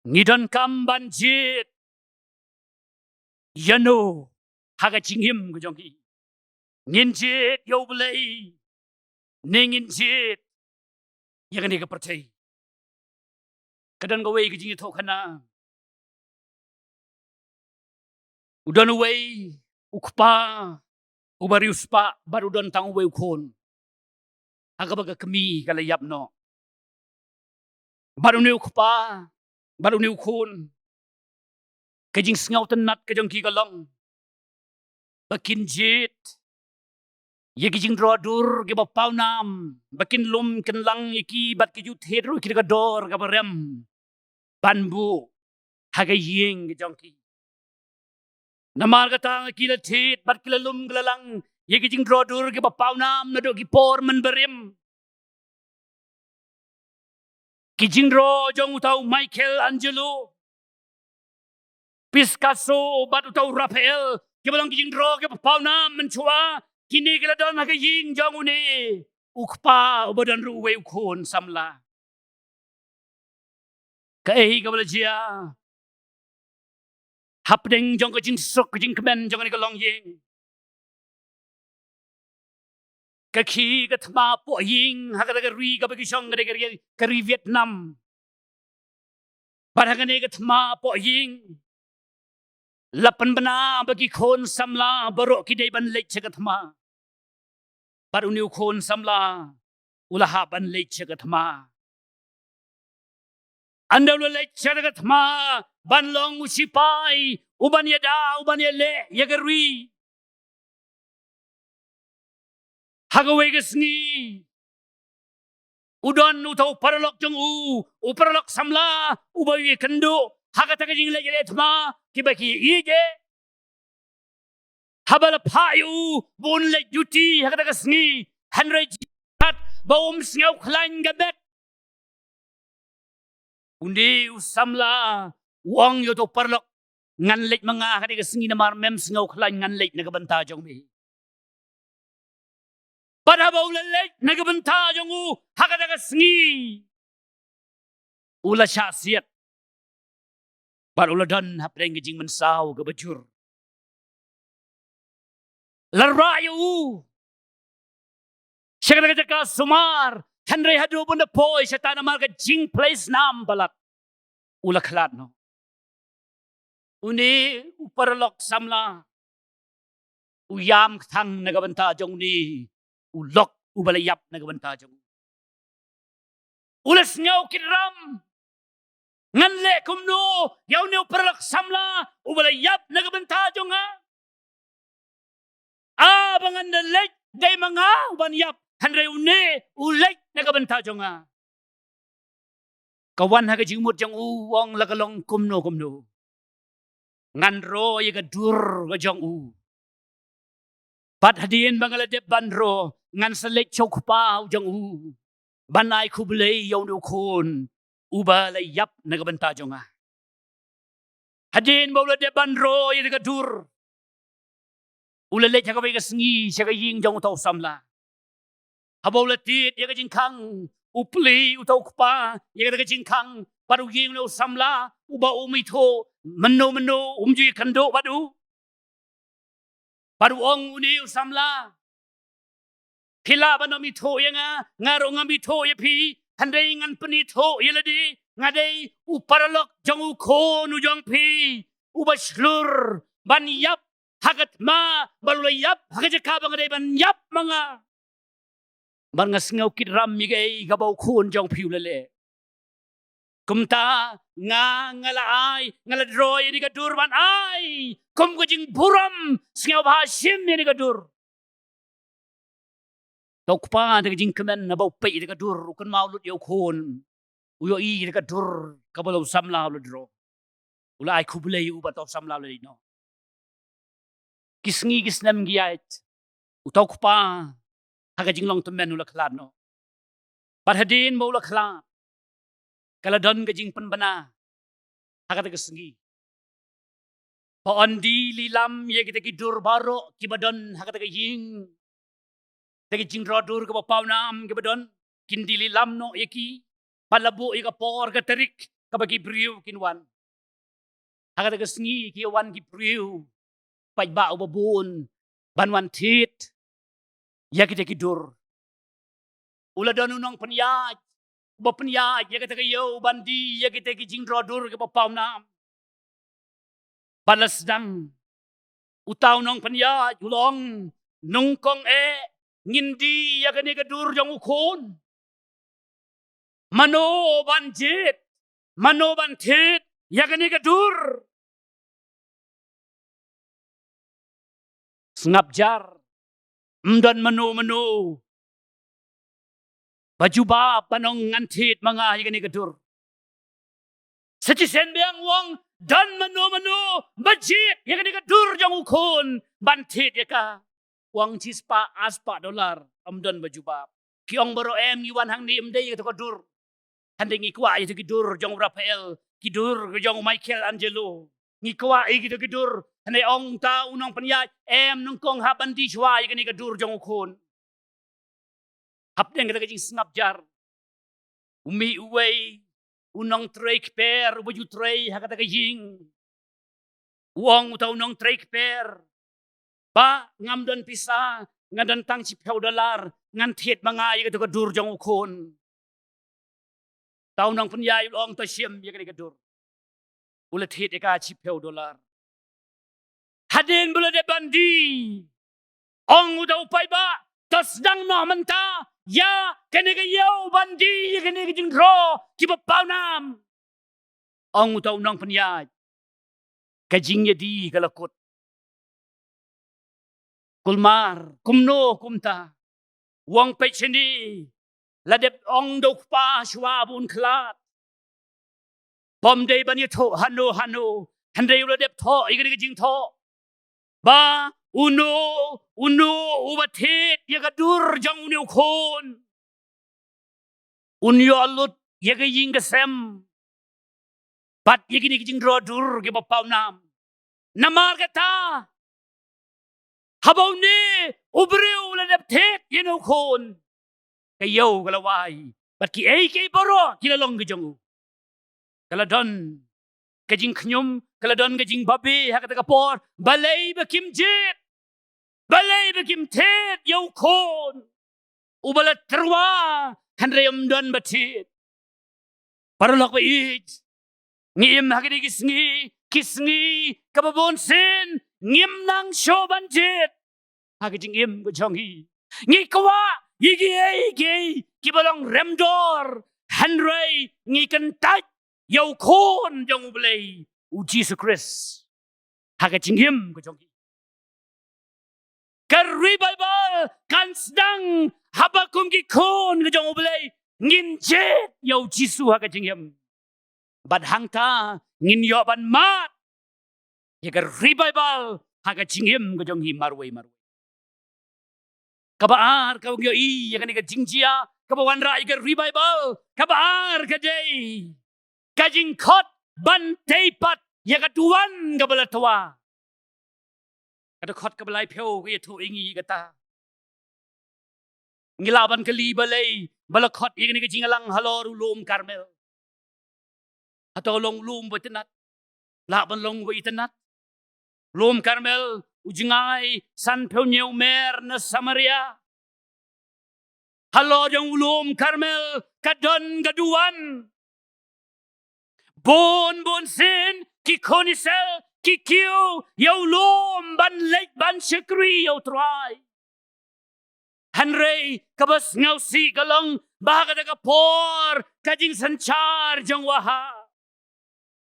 ngi donkam ban jied ïano ha ka jingim ka jong ngi. Ngin jied ïa U Blei ne ngin jied ïa kane ka pyrthei? Ka don kawei ka jingïathuhkhana. U don uwei u kpa uba riewspah bad u don tang uwei u khun. Ha kaba ka kmie ka la ïap noh, bad une u kpa bad une u khun, ka jingsngewtynnat ka jong ki ka long ba kin jied ïa ki jingdro dur kiba pawnam, ba kin lum kin lang ïa ki bad ki ju thied ruh ïa ki da ka dor kaba rem ban buh ha ka ïing ka jong ki. Namar kata ki la thied bad ki la lum ki la lang ïa ki jingdro dur kiba pawnam naduh ki por mynbarim. Ki jingdro jong uta u Michelangelo, Picasso bad uta u Raphael, kiba long ki jingdro kiba pawnam mynshuwa, kine ki la don ha ka ïing jong une u kpa uba don ruh uwei u khun samla. Kaei kaba la jia? Hapdeng jong ka jingsuk ka jingkmen jong kane ka longïing, ka khie ka thma poh ïing ha kata ka ri kaba ki shong, ka dei ka ri, ka ri Vietnam. Bad ha kane ka thma poh ïing la pynbna ba ki khun samla baroh ki dei ban leit sha ka thma. Bad une u khun samla u la hap ban leit sha ka thma. Ynda u la leit sha ka thma ban long u sipai uban ïada, uban ïaleh ïa ka ri, ha kawei ka sngi u don uta u paralok jong u, u paralok samla, uba u ïakynduh ha kata ka jingleit ïaleh thma kiba ki ïeit eh. Haba la phah ïa u ba un leit duty ha kata ka sngi, hynrei jingmut ba um sngewkhlaiñ ka met, une u samla u ong ïa uta u paralok, ngan leit ma nga ha kane ka sngi namar mem sngewkhlaiñ, ngan leit na ka bynta jong me. Bad haba u la leit na ka bynta jong u ha kata ka sngi, u la shah siat bad u la don hapdeng ka jingmynsaw kaba jur. La rah ïa u sha kata ka jaka sumar, hynrei haduh ban da poi shata namar ka jingphlei snam palat, u la khlad noh. Une u paralok samla u ïam kthang na ka bynta jong une u lok uba la ïap na ka bynta jong u. U la sngew kit ram, ngan leh kumno ïa une u paralok samla uba la ïap na ka bynta jong nga? Haba ngan da leit dei ma nga u ban ïap, hynrei une u leit na ka bynta jong nga. Ka wan ha ka jingmut jong u, u ong la ka long kumno kumno, ngan roi ïa ka dur ka jong u. Bad hadien ba nga la dep ban roi, ngan sa leit sha u kpa u jong u ban ai khublei ïa une u khun uba la ïap na ka bynta jong nga. Hadien ba u la dep ban roi ïa ka dur, u la leit ha kawei ka sngi sha ka ïing jong uta u samla. Haba u la tied ïa ka jingkhang, u plie uta u kpa ïa kata ka jingkhang bad u ïing, une u samla uba um ithuh mynno mynno, um ju ïakynduh bad u. Bad u ong une u samla, phi lah ban ym ithuh ïa nga, nga ruh ngam ithuh ïa phi, hynrei ngan pynithuh ïa lade, nga dei u paralok jong u khun u jong phi uba shlur ban ïap ha ka thma, bad u la ïap ha ka jaka ba nga dei ban ïap ma nga. Bad nga sngew kit ram ïa kaei kaba u khun jong phi u la leh. Kumta nga, nga la ai, nga la roi ïa kane ka dur ban ai kum ka jingburom, sngewbha shim ïa kane ka dur. Uta u kpa da ka jingkmen, haba u peit ïa kane ka dur, u kynmaw lut ïa u khun, u ïohi ïa kane ka dur kaba la u samla u la roi. U la ai khublei ïa u bad uta u samla u la leit noh. Ki sngi ki snem ki ïaid, uta u kpa ha ka jinglong tymmen u la khlad noh. Bad hadien ba u la khlad, ka la don ka jingpynbna ha kata ka sngi ba yn die lilam ïa kita ki dur baroh kiba don ha kata ka ïing. Kita ki jingdro dur kiba pawnam kiba don, kin die lilam noh ïa ki, bad la buh ïa ka por ka tarik kaba ki briew kin wan. Ha kata ka sngi ki wan ki briew, paidbah uba bun, ban wan thied ïa kita ki dur. U la don u nongpynïaid uba pynïaid ïa kata ka ïew ban die ïa kita ki jingdro dur kiba pawnam. Bad la sdang, uta u nongpynïaid u la ong, nyngkong eh ngin die ïa kane ka dur jong u khun. Mano ban jied, mano ban thied ïa kane ka dur? Sngap jar, ym don mano mano ba jubab ban ong ngan thied ma nga ïa kane ka dur. Sa shisien biang u ong, don mano mano ba jied ïa kane ka dur jong u khun ban thied ïa ka. U ong shispah arspah dollar, ym don ba jubab. Ki ong baroh, em, ngi wan hangne ym dei ïa kato ka dur. Hynrei ngi kwah ïa kito ki dur jong u Raphael, ki dur jong u Michelangelo. Ngi kwah ïa kito ki dur, hynrei ong uta u nongpynïaid, em, nyngkong hap ban die shuwa ïa kane ka dur jong u khun. Hapdeng kata ka jingsngap jar, u mih uwei u nongtrei kper uba ju trei ha kata ka ïing. U ong uta u nongtrei kper, bah, ngam don pisa, nga don tang shiphew dollar, ngan thied ma nga ïa kato ka dur jong u khun. Uta u nongpynïaid u la ong, to shim ïa kane ka dur. U la thied ïa ka shiphew dollar. Hadien ba la dep ban die, ong uta u paidbah, to sdang noh mynta ïa kane ka ïew ban die ïa kine ki jingdro kiba pawnam. Ong uta u nongpynïaid, ka jingïadie ka la kut. Kulmar, kumno kumta? U ong, peit shane, la dep ong da u kpa shuwa ba un khlad, bym dei ban ïathoh hano hano, hynrei u la dep thoh ïa kane ka jingthoh ba uno uno uba thied ïa ka dur jong une u khun, un ïoh lut ïa ka ïing ka sem bad ïa kine ki jingdro dur kiba pawnam. Namar kata, Haba une u briew u la dep thied ïa une u khun, ka ïew ka la wai, bad kiei kiei baroh ki la long ki jong u. Ka la don ka jingkhñium, ka la don ka jingbabe ha kata ka por. Balei ba kim jied? Balei ba kim thied ïa u khun uba la tyrwa, hynrei ym don ba thied? Paralok ba ïeit, ngi im ha kine ki sngi, ki sngi kaba bunsien ngim nang shuh ban jied ha ka jingim ka jong ngi. Ngi kwah ïa kiei kiei kiba long remdor, hynrei ngi kyntait ïa u khun jong U Blei, U Jisu Khrist, ha ka jingim ka jong ngi. Ka revival kan sdang haba kum ki khun ka jong U Blei ngin jied ïa U Jisu ha ka jingim. Bad hangta ngin ïoh ban mad ïa ka revival ha ka jingim ka jong ngi marwei marwei. Kaba ar kaba ngi ïohi ïa kane ka jingjia kaba wanrah ïa ka revival, kaba ar ka dei ka jingkhot ban tei pat ïa ka duwan kaba la twa. Ka dkhot kaba laiphew ka ïathuh ïa ngi kata. Ngi lah ban kylli balei ba la khot ïa kane ka jingïalang halor u lum Karmel. Hato long u lum ba itynnat? Lah ban long ba itynnat. Lum Karmel, u jngai sanphew hynñiew mer na Samaria. Halor jong u lum Karmel ka don ka duwan. Bun bun sien ki khun Israel ki kiew ïa u lum ban leit ban shakri ïa U Trai. Hynrei kaba sngewsih ka long ba ha kata ka por ka jingsynshar jong u Ahab,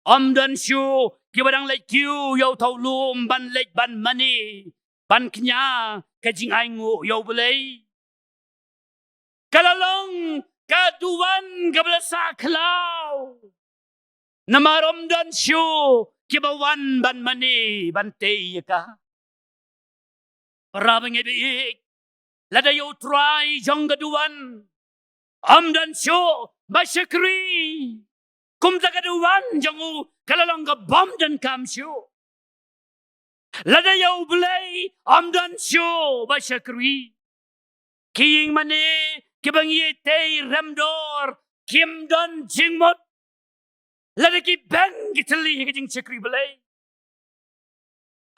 ym don shuh kiba dang leit kiew ïa uta u lum ban leit ban mane, ban kñia ka jingainguh ïa U Blei. Ka la long ka duwan kaba la sah khlaw, namar ym don shuh kiba wan ban mane ban tei ïa ka. Para bangeit ba ïeit, lada ïa U Trai jong ka duwan ym don shuh ba shakri, kumta ka duwan jong u ka la long kaba ym donkam shuh. Lada ïa U Blei ym don shuh ba shakri, ki ïing mane kiba ngi ïatei remdor kim don jingmut. Lada ki beng ki thylli ha ka jingshakri Blei.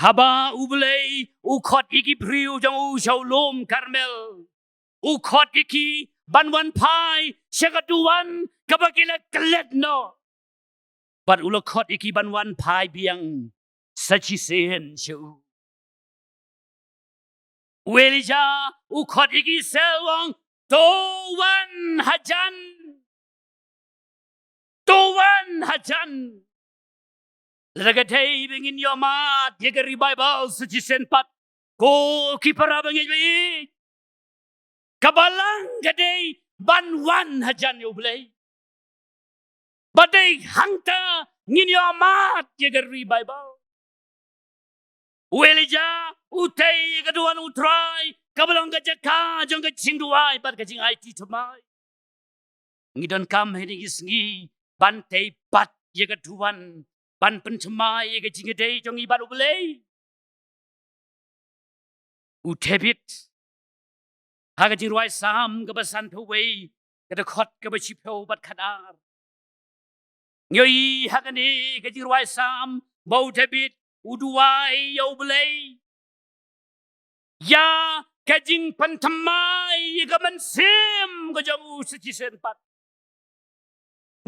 Haba U Blei u khot ïa ki briew jong u sha u lum Karmel, u khot ïa ki ban wan phai sha ka duwan kaba ki la klet noh. Bad u la khot ïa ki ban wan phai biang sa shisien sha u. U Elijah u khot ïa ki seh u ong, to wan hajan. To wan hajan. Lada ka dei ba ngin ïoh mad ïa ka revival sa shisien pat, ko ki para bangeit ba ïeit, ka balang ka dei ban wan hajan ïa U Blei. Ba dei hangta ngin ïoh mad ïa ka revival. U Elijah u tei ïa ka duwan U Trai, kaba long ka jaka jong ka jingduwai bad ka jingaiti thymmai. Ngi donkam ha kine ki sngi ban tei pat ïa ka duwan, ban pynthymmai ïa ka jingïadei jong ngi bad U Blei. U David, ha ka Jingrwai Salm kaba sanphew wei, ka dkhot kaba shiphew bad khatar, ngi ïohi ha kane ka Jingrwai Salm ba u David u duwai ïa U Blei ïa ka jingpynthymmai ïa ka mynsiem ka jong u sa shisien pat.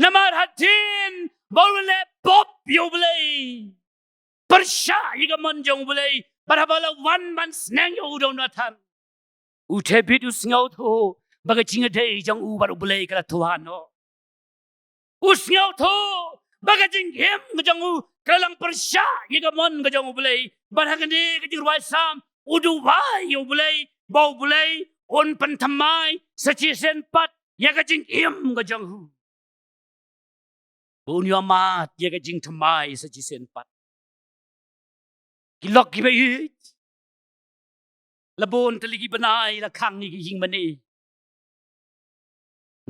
Namar hadien ba u leh pop ïa U Blei, pyrshah ïa ka mon jong U Blei, bad haba la wan ban sneng ïa u da u Nathan, u David u sngewthuh ba ka jingïadei jong u bad U Blei ka la twa noh. U sngewthuh ba ka jingim ka jong u ka la long pyrshah ïa ka mon ka jong U Blei. Bad ha kane ka Jingrwai Salm u duwai ïa U Blei ba U Blei un pynthymmai sa shisien pat ïa ka jingim ka jong u, ba un ïoh mad ïa ka jingthymmai sa shisien pat. Ki lok kiba ïeit, la bun tylli ki bnai la khang ïa ki ïing mane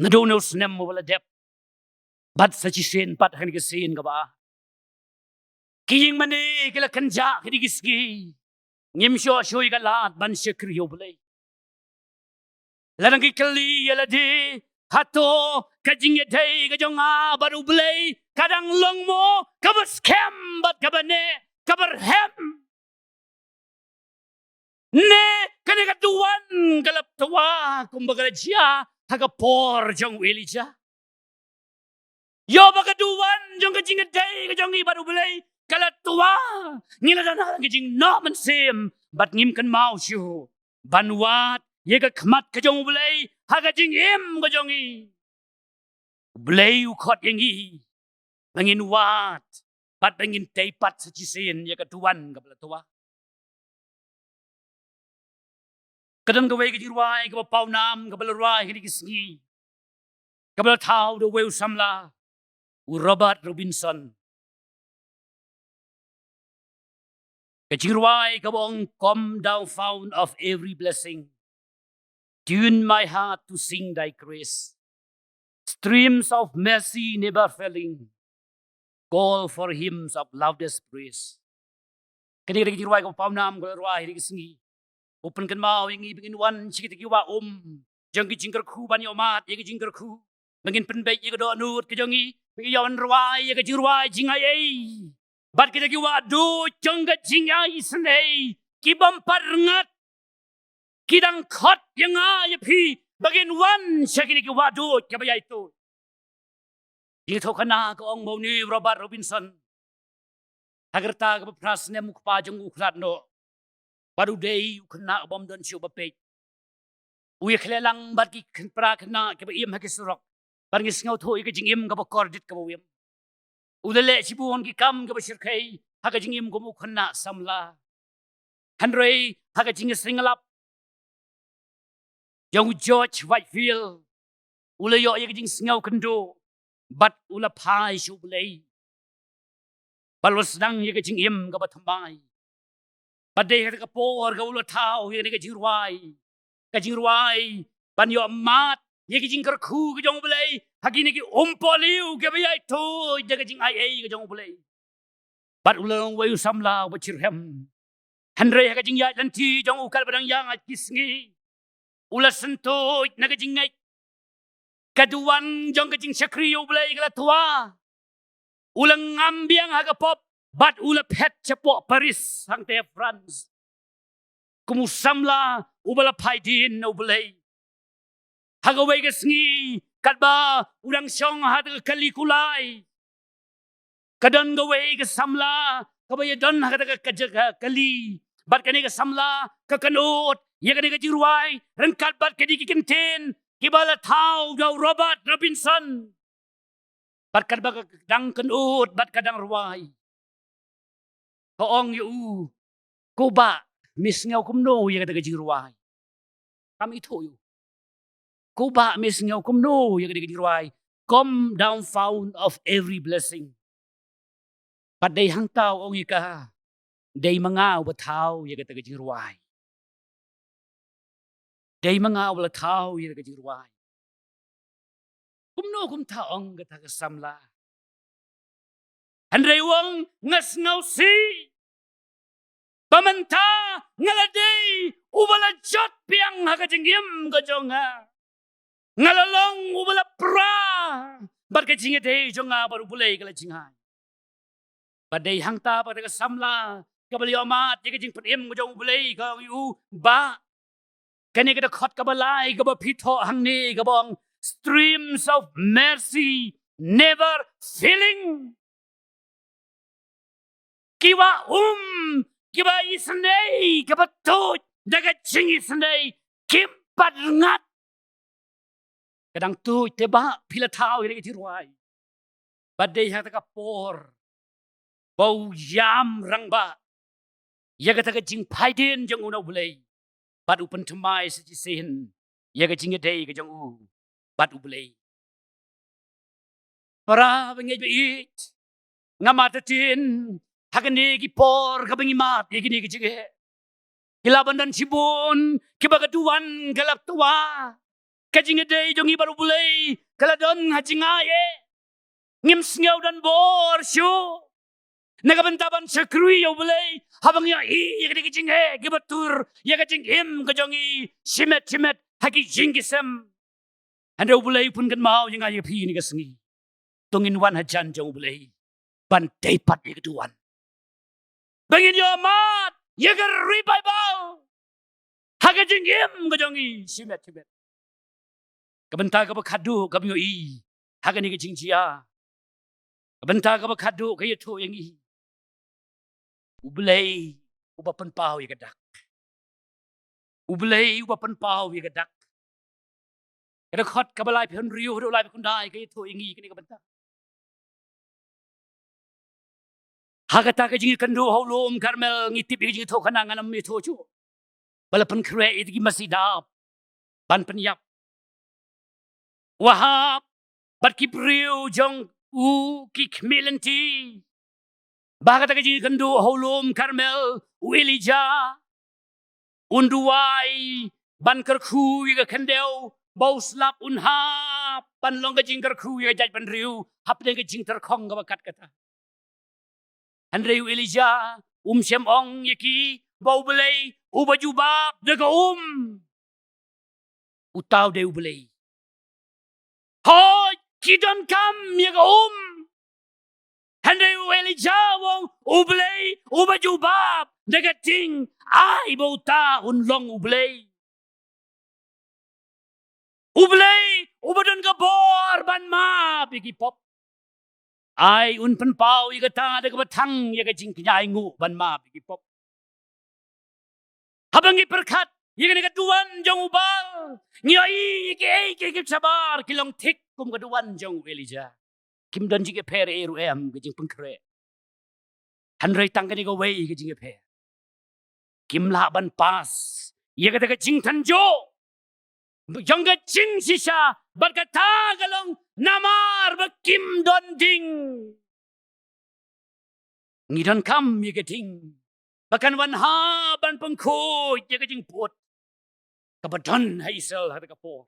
naduh une u snem uba la dep bad sa shisien pat ha kane ka sien kaba ar. Ki ïing mane ki la kynjah ha kine ki sngi. Ngim shoh shuh ïa ka lad ban shakri ïa U Blei. Lada ngi kylli ïa lade, hato ka jingïadei ka jong nga bad U Blei ka dang long mo kaba skhem bad kaba neh, kaba rhem? Ne kane ka duwan ka la twa kumba ka la jia ha ka por jong u Elijah? Ïoh ba ka duwan jong ka jingïadei ka jong ngi bad U Blei ka la twa, ngi la don ha ka jingnoh mynsiem bad ngim kynmaw shuh ban wad ïa ka khmat ka jong U Blei ha ka jingim ka jong ngi. U Blei u khot ïa ngi ba ngin wad bad ba ngin tei pat sa shisien ïa ka duwan kaba la twa. Ka don kawei ka jingrwai kaba pawnam kaba la rwai ha kine ki sngi, kaba la thaw da uwei u samla, u Robert Robinson. Ka jingrwai kaba ong, "Come, thou fount of every blessing, tune my heart to sing thy grace. Streams of mercy never failing, call for hymns of loudest praise." Kane ka dei ka jingrwai kaba pawnam kaba la rwai ha kine ki sngi. U pynkynmaw ïa ngi ba ngin wan sha kita ki wah um jong ki jingkyrkhu ban ïohmad ïa ki jingkyrkhu. Ba ngin pynbeit ïa ka dohnud ka jong ngi, ba ngin ïa wan rwai ïa ka jingrwai jingai ei. Bad kita ki wahduid jong ka jingisynei ki bym pat rngat, ki dang khot ïa nga ïa phi ba ngin wan sha kine ki wahduid kiba ïaid tuid. Jingthoh khana ka ong ba une u Robert Robinson, ha ka rta kaba phra snem u kpa jong u khlad noh bad u dei u khynnah bym don shuh ba peit. U ïakhleh lang bad ki khynnah, para khynnah kiba im ha ki surok, bad ngi sngewthuh ïa ka jingim kaba kordit kaba u im. U la leh shibun ki kam kiba shyrkhei ha ka jingim kum u khynnah samla. Hynrei ha ka jingïaseng lap jong u George Whitefield, u la ïoh ïa ka jingsngew kynduh bad u la phai sha U Blei bad u la sdang ïa ka jingim kaba thymmai. Bad dei ha kata ka por kaba u la thaw ïa kane ka jingrwai, ka jingrwai ban ïohmad ïa ka jingkyrkhu ka jong U Blei ha kine ki umpohliew kiba ïaid tuid da ka jingai ei ka jong U Blei. Bad u la long uwei u samla uba shitrhem. Hynrei ha ka jingïaid lynti jong u katba dang ïaid ki sngi, u la syntuid na ka jingngeit. Ka duwan jong ka jingshakri ïa U Blei ka la twa. U la ngam biang ha ka pop bad u la phet shapoh Paris hangtei France kum u samla uba la phai dien na U Blei. Ha kawei ka sngi katba u dang shong ha kata ka kali kulai, ka don kawei ka samla kaba ïadon ha kata ka, ka jaka kali. Bad kane ka samla ka kynud ïa kane ka jingrwai ryngkat bad kine ki kyntien kiba la thaw da u Robert Robinson. Bad katba ka dang kynud bad ka dang rwai, ka ong ïa u, "Ko bah, me sngew kumno ïa kata ka jingrwai?" Kam ithuh ïa u. "Ko bah, me sngew kumno ïa kata ka jingrwai, 'Come, thou fount of every blessing'?" Bad dei hangta u ong ïa ka, "Dei ma nga uba thaw ïa kata ka jingrwai. Dei ma nga uba la thaw ïa kata ka jingrwai." Kumno kumta ong kata ka samla? Hynrei u ong, "Nga sngewsih ba mynta nga la dei uba la jot biang ha ka jingim ka jong nga. Nga la long uba la pra bad ka jingïadei jong nga bad U Blei ka la jngai." Bad dei hangta ba kata ka samla kaba la ïohmad ïa ka jingpynim ka jong U Blei ka ong ïa u, "Bah, kane ka dkhot kaba lai kaba phi thoh hangne kaba ong, 'Streams of mercy never failing.' Ki wah um kiba isynei, kiba tuid da ka jingisynei, kim pat rngat." Ka dang tuid te bah phi la thaw ïa ka jingrwai. Bad dei ha kata ka por ba u ïam rangbah ïa kata ka jingphai dien jong u na U Blei bad u pynthymmai sa shisien ïa ka jingïadei ka jong u bad U Blei. Para bangeit ba ïeit, nga mad ktien, ha kine ki por kaba ngi mad ïa kine ki jingeh, ki lah ban don shibun kiba ka duwan ka la twa. Ka jingïadei jong ngi bad U Blei ka la don ha jingai eh. Ngim sngew don bor shuh. Na ka bynta ban shakri ïa U Blei, haba ngi ïohi ïa kane ka jingeh kaba tur ïa ka jingim ka jong ngi shimet shimet ha ki jingkisem. Hynrei U Blei u pynkynmaw ïa nga ïa phi ha kane ka sngi. To ngin wan hajan jong U Blei ban dei pat ïa ka duwan. Ba ngin ïohmad ïa ka revival ha ka jingim ka jong ngi shimet shimet. Ka bynta kaba khadduh kaba ngi ïohi ha kane ka jingjia, ka bynta kaba khadduh ka ïathuh ïa ngi, U Blei uba pynpaw ïa ka dak. U Blei uba pynpaw ïa ka dak. Ka dkhot kaba laiphew hynriew haduh laiphew khyndai ka ïathuh ïa ngi kane ka bynta. Ha kata ka jingïakynduh ha u lum Karmel, ngi tip ïa ka jingïathuhkhana, ngan ym ïathuh shuh ba la pynkhreh ïa ki masi dap ban pynïap. U Ahab bad ki briew jong u ki khmih lynti. Ba ha kata ka jingïakynduh ha u lum Karmel, u Elijah un duwai ban kyrkhu ïa ka khyndew ba u slap, un hap ban long ka jingkyrkhu ïa ka jaitbynriew hapdeng ka jingtyrkhong kaba kat kata. Hynrei u Elijah um shym ong ïa ki ba U Blei uba jubab da ka um, uta u dei U Blei. Hooid, ki donkam ïa ka um. Hynrei u Elijah u ong, U Blei uba jubab da ka ding, ai ba uta un long U Blei. U Blei uba don ka bor ban map ïa ki pop, ai un pynpaw ïa kata da kaba thang ïa ka jingkñia ainguh ban map ïa ki pop. Haba ngi pyrkhat ïa kane ka duwan jong u Baal, ngi ïohi ïa kiei kiei ki shabar ki long thik kum ka duwan jong u Elijah. Kim don jingïapher ei ruh em, ka jingpynkhreh. Hynrei tang kane kawei ka jingïapher, kim lah ban pass ïa kata ka jingtynjuh jong ka jingshisha, bad kata ka long namar ba kim don ding. Ngi donkam ïa ka ding ba kan wan ha ban pynkhuid ïa ka jingbud kaba don ha Israel ha kata ka por.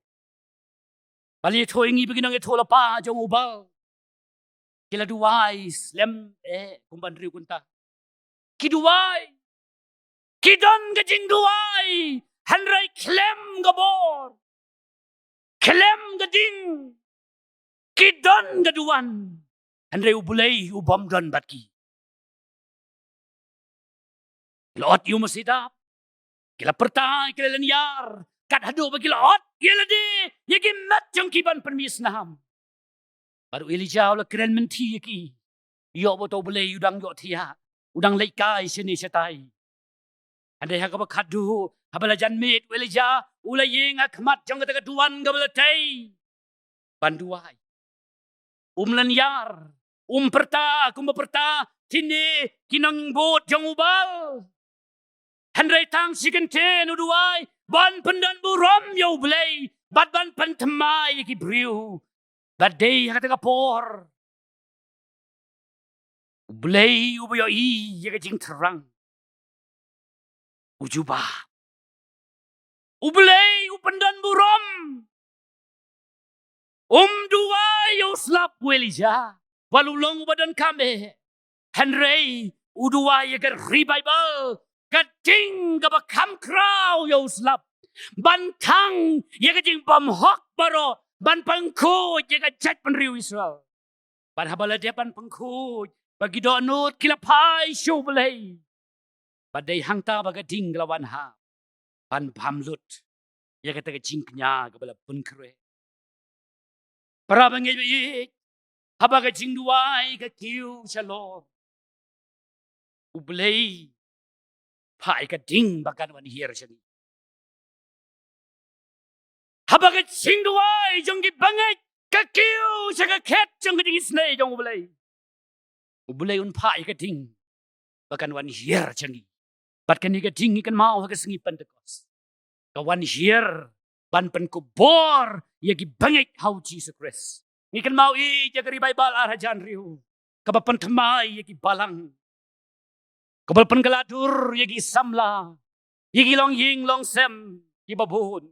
Ba la ïathuh ïa ngi ba ki nongïathuhlypa jong u Baal ki la duwai slem eh kumba hynriew kynta. Ki duwai, ki don ka jingduwai, hynrei khlem ka bor, khlem ka ding, ki don ka duwan, hynrei U Blei u bym don bad ki. Ki la ot ïa u masi dap, ki la pyrta, ki la lynñiar, kat haduh ba ki la ot ïa lade ïa ki met jong ki ban pynmih snam. Bad u Elijah u la kren mynthi ïa ki, ïoh ba uta U Blei u dang ïohthiah, u dang leit kai shane shatai. Hynrei ha kaba khadduh, haba la jan miet u Elijah, u la ïeng ha khmat jong kata ka duwan kaba la tei ban duwai. Um lynñiar, um pyrta kumba pyrta kine ki nongbud jong u Baal. Hynrei tang shi kyntien u duwai ban pyndonburom ïa U Blei bad ban pynthymmai ïa ki briew. Bad dei ha kata ka por U Blei uba ïohi ïa ka jingthrang u jubab. U Blei u pyndonburom. Um duwai ïa u slap u Elijah, wat u long uba donkam eh. Hynrei u duwai ïa ka revival, ka ding kaba kham khraw ïa u slap, ban thang ïa ka jingbymhok baroh, ban pynkhuid ïa ka jaitbynriew Israel. Bad haba la dep ban pynkhuid, ba ki dohnud ki la phai sha U Blei. Bad dei hangta ba ka ding ka la wan ha ban bam lut ïa kata ka jingkñia kaba la pynkhreh. Para bangeit ba ïeit, haba ka jingduwai ka kiew shalor, U Blei phah ïa ka ding ba kan wan hiar sha ngi. Haba ka jingduwai jong ki bangeit ka kiew sha ka khet jong ka jingisynei jong U Blei, U Blei un phah ïa ka ding ba kan wan hiar sha ngi. Bad kane ka ding ngi kynmaw ha ka sngi Pentekost ka wan hiar ban pynkupbor ïa ki bangeit ha U Jisu Khrist. Ngi kynmaw ïa ka revival ar hajar hynriew kaba pynthymmai ïa ki balang, kaba pynkylla dur ïa ki samla, ïa ki longïing longsem kiba bun.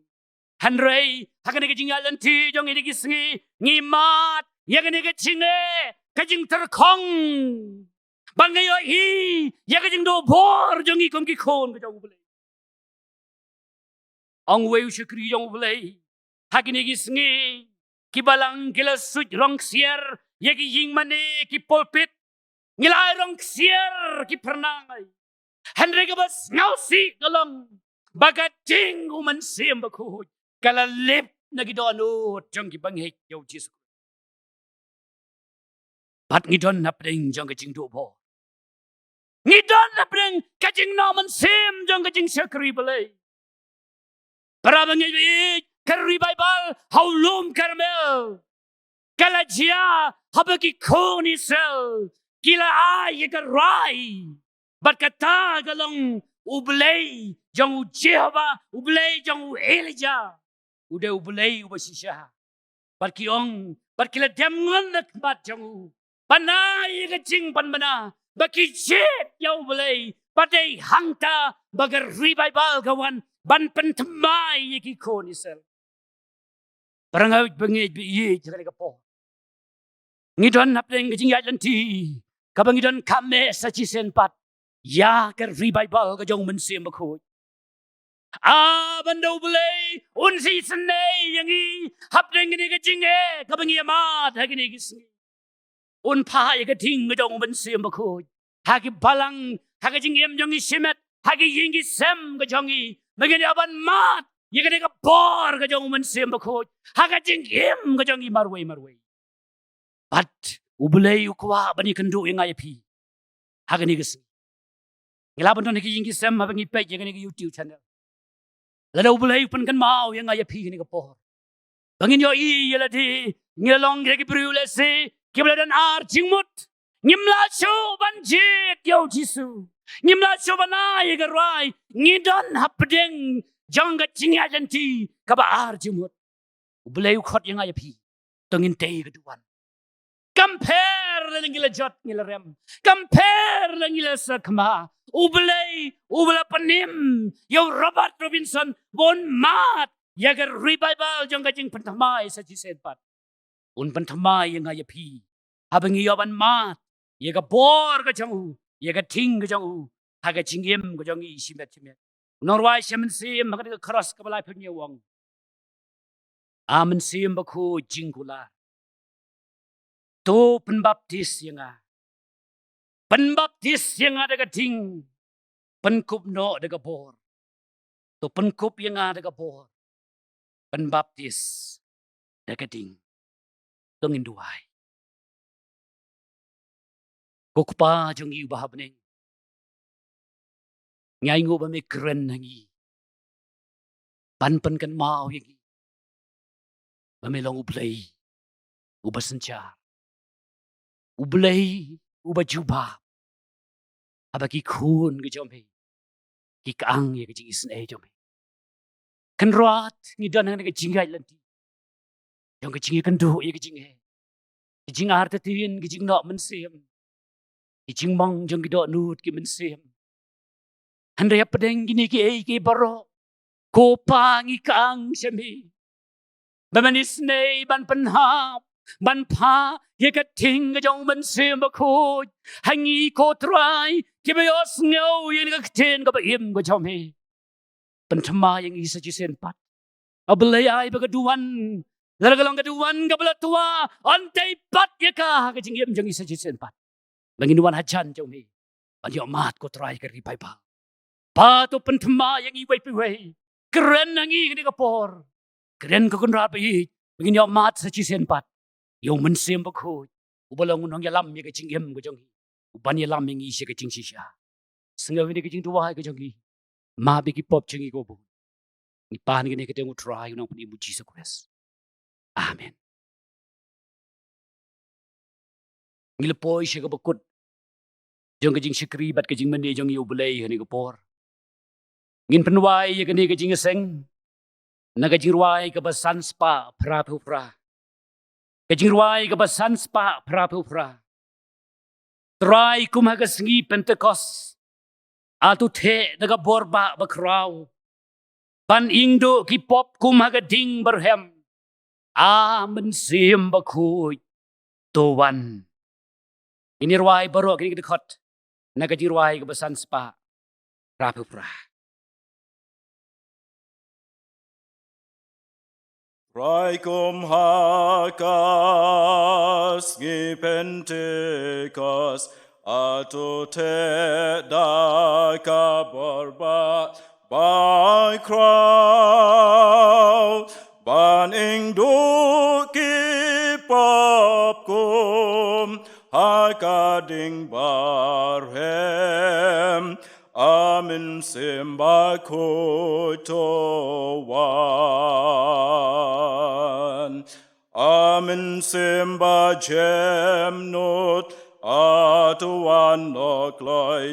Hynrei ha kane ka jingïaid lynti jong ngi ha kine ki sngi, ngi mad ïa kane ka jingeh, ka jingtyrkhong. Ban ngi ïohi ïa ka jingduh bor jong ngi kum ki khun ka jong U Blei. Ong uwei u shakri jong U Blei, ha kine ki sngi ki balang ki la suit rong ksiar ïa ki ïing mane, ki pulpit. Ngi la ai rong ksiar ki phyrnai. Hynrei kaba sngewsih ka long ba ka jing U Mynsiem Bakhuid ka la lip na ki dohnud jong ki bangeit ïa U Jisu. Bad ngi don hapdeng jong ka jingduh bor. Ngi don hapdeng ka jingnoh mynsiem jong ka jingshakri Blei. Para bangeit, ka revival ha u lum Karmel ka la jia haba ki khun Israel ki la ai ïa ka rai. Bad kata ka long U Blei jong u Jehobah, U Blei jong u Elijah. U dei U Blei uba shisha. Bad ki ong, bad ki la dem ngon na khmat jong u ban ai ïa ka jingpynbna ba ki jied ïa U Blei. Bad dei hangta ba ka revival ka wan ban pynthymmai ïa ki khun Israel. Para bangeit ba ïeit, ha kane ka por ngi don hapdeng ka jingïaid lynti kaba ngi don kham eh sa shisien pat ïa ka revival ka jong U Mynsiem Bakhuid. Ah, ban da U Blei un sa isynei ïa ngi hapdeng kane ka jingeh kaba ngi ïa mad ha kine ki sngi. Un phah ïa ka ding ka jong U Mynsiem Bakhuid ha ki balang, ha ka jingim jong ngi shimet, ha ki ïing ki sem ka jong ngi, ba ngin ïoh ban mad ïa kane ka bor ka jong U Mynsiem Bakhuid ha ka jingim ka jong ngi marwei marwei. Bad U Blei u kwah ban ïakynduh ïa nga ïa phi ha kane ka sngi. Ngi lah ban don ha ki ïing ki sem haba ngi peit ïa kane ka YouTube channel. Lada U Blei u pynkynmaw ïa nga ïa phi ha kane ka por, ba ngin ïohi ïa lade ngi la long ki briew lehse kiba la don ar jingmut. Ngim lah shuh ban jied ïa U Jisu. Ngim lah shuh ban ai ïa ka rai. Ngi don hapdeng jong ka jingïaid lynti kaba ar jingmut. U Blei u khot ïa nga ïa phi, to ngin tei ka duwan. Kam pher lada ngi la jot ngi la rem, kam pher lada ngi la sakhma, U Blei uba la pynim ïa u Robert Robinson ba un mad ïa ka revival jong ka jingpynthymmai sa shisien pat. Un pynthymmai ïa nga ïa phi haba ngi ïoh ban mad ïa ka bor ka jong u, ïa ka ding ka jong u ha ka jingim ka jong ngi shimet shimet. U nongrwai sha mynsiem ha kane ka chorus kaba laiphew hynñiew u ong: A Mynsiem Bakhuid jingkular, to pynbaptis ïa nga. Pynbaptis ïa nga da ka ding, pynkup noh da ka bor. To pynkup ïa nga da ka bor, pynbaptis da ka ding. To ngin duwai. Ko Kpa jong ngi uba ha bneng, ngi ainguh ba me kren ha ngi ban pynkynmaw ïa ngi ba me long U Blei uba synshar, U Blei uba jubab haba ki khun ka jong me ki kyang ïa ka jingisynei jong me. Kynrad ngi don ha kane ka jingïaid lynti jong ka jingïakynduh ïa ka jingeh, ka jingartatien, ka jingnoh mynsiem, ka jingmong jong ki dohnud ki mynsiem. Hynrei hapdeng kine kiei kiei baroh, ko Pa, ngi kyang sha me ba men isynei ban pynhap, ban phah ïa ka ding ka jong U Mynsiem Bakhuid ha ngi, ko Trai, kiba ïohsngew ïa kane ka ktien kaba im ka jong me. Pynthymmai ïa ngi sa shisien pat. A Blei, ai ba ka duwan, lada ka long ka duwan kaba la twa, un tei pat ïa ka ha ka jingim jong ngi sa shisien pat. Ba ngin wan hajan jong me ban ïoh mad, ko Trai, ka revival. Pa, to pynthymmai ïa ngi uwei pa uwei. Kren ha ngi ha kane ka por. Kren, ko Kynrad ba ïeit, ba ngin ïoh mad sa shisien pat ïa U Mynsiem Bakhuid uba long u nongïalam ïa ka jingim ka jong ngi, uban ïalam ïa ngi sha ka jingshisha. Sngew ïa kane ka jingduwai ka jong ngi. Map ïa ki pop jong ngi, ko bun. Ngi pan kane ha ka kyrteng U Trai, U Nongpynim, U Jisu Khrist. Amen. Ngi la poi sha kaba kut jong ka jingshakri bad ka jingmane jong ngi ïa U Blei ha kane ka por. Ngin pynwai ïa kane ka jingïaseng na ka jingrwai kaba san spah phra phew phra. Ka jingrwai kaba san spah phra phew phra. Trai, kum ha ka sngi Pentekost, a to theh da ka bor ba bakhraw ban ieng duh ki pop kum ha ka ding barhem. A Mynsiem Bakhuid, to wan. Ngin ïa rwai baroh kine ki dkhot na ka jingrwai kaba san spah phra phew phra. Trai kum ha ka sngi Pentekost, ato te da ka bor ba bakhraw, ban ing duh ki pop kum ha ka ding barhem, a Mynsiem Bakhuid to wan. A Mynsiem Bajemnud, ato wan noh kloi,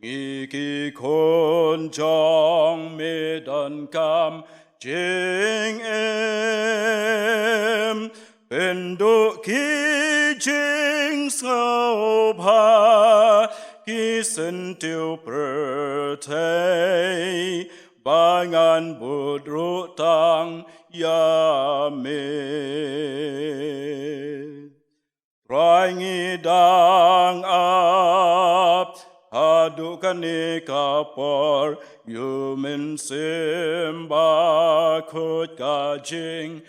ngi ki khun jong me donkam jingim. Pynduh ki jingsngewbha ki syntiew pyrthei, ba ngan bud ruh tang ïa me. Trai, ngi dang ap haduh kane ka por, ïa u Mynsiem Bakhuid ka jingkular,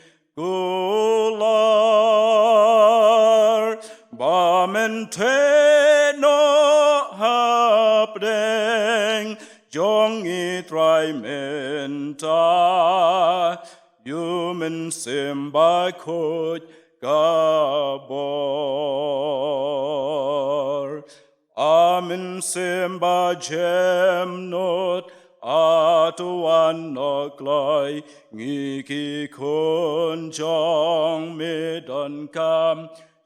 ba men theh noh hapdeng jong ngi Trai mynta, ïa u Mynsiem Bakhuid ka bor. A Mynsiem Bajemnud, ato wan noh kloi, ngi ki khun jong me donkam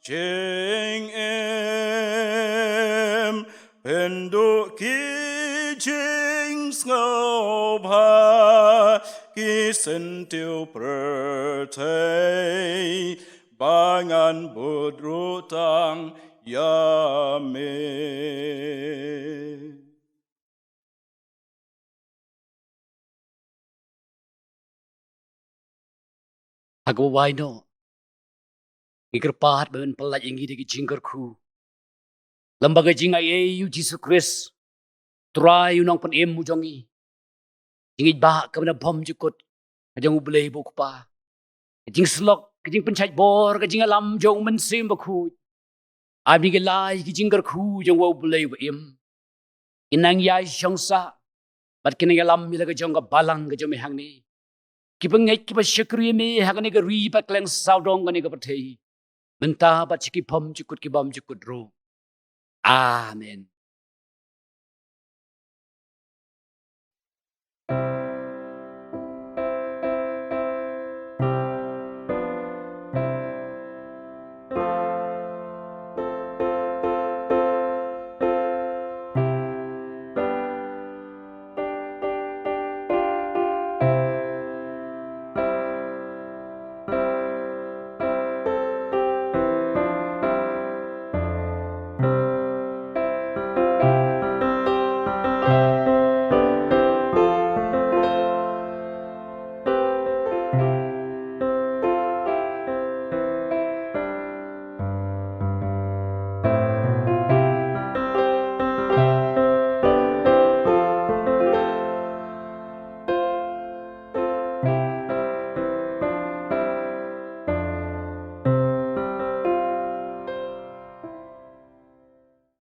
jingim. Pynduh ki jingsngewbha ki syntiew pyrthei, ba ngan bud ruh tang ïa me. Ha kaba wai noh, ngi kyrpad ba men pyllait ïa ngi da ki jingkyrkhu lem bad ka jingaiei ïa u Jisu Khrist, Trai u Nongpynim u jong ngi. Jingïeit ba kaba na bymjukut ka jong U Blei ba u Kpa, ka jingsyllok, ka jingpynshait bor, ka jingïalam jong u Mynsiem Bakhuid. Ai ba ki lai ki jingkyrkhu jong u Blei ba im, kin nang ïai shong sah bad kin nang ïalam ïa la ka jong ka balang ka jong me hangne. Kiba ngeit kiba shakri ïa me ha kane ka ri bad kylleng sawdong kane ka pyrthei, mynta bad sha ki bymjukut ki bymjukut ruh. Amen.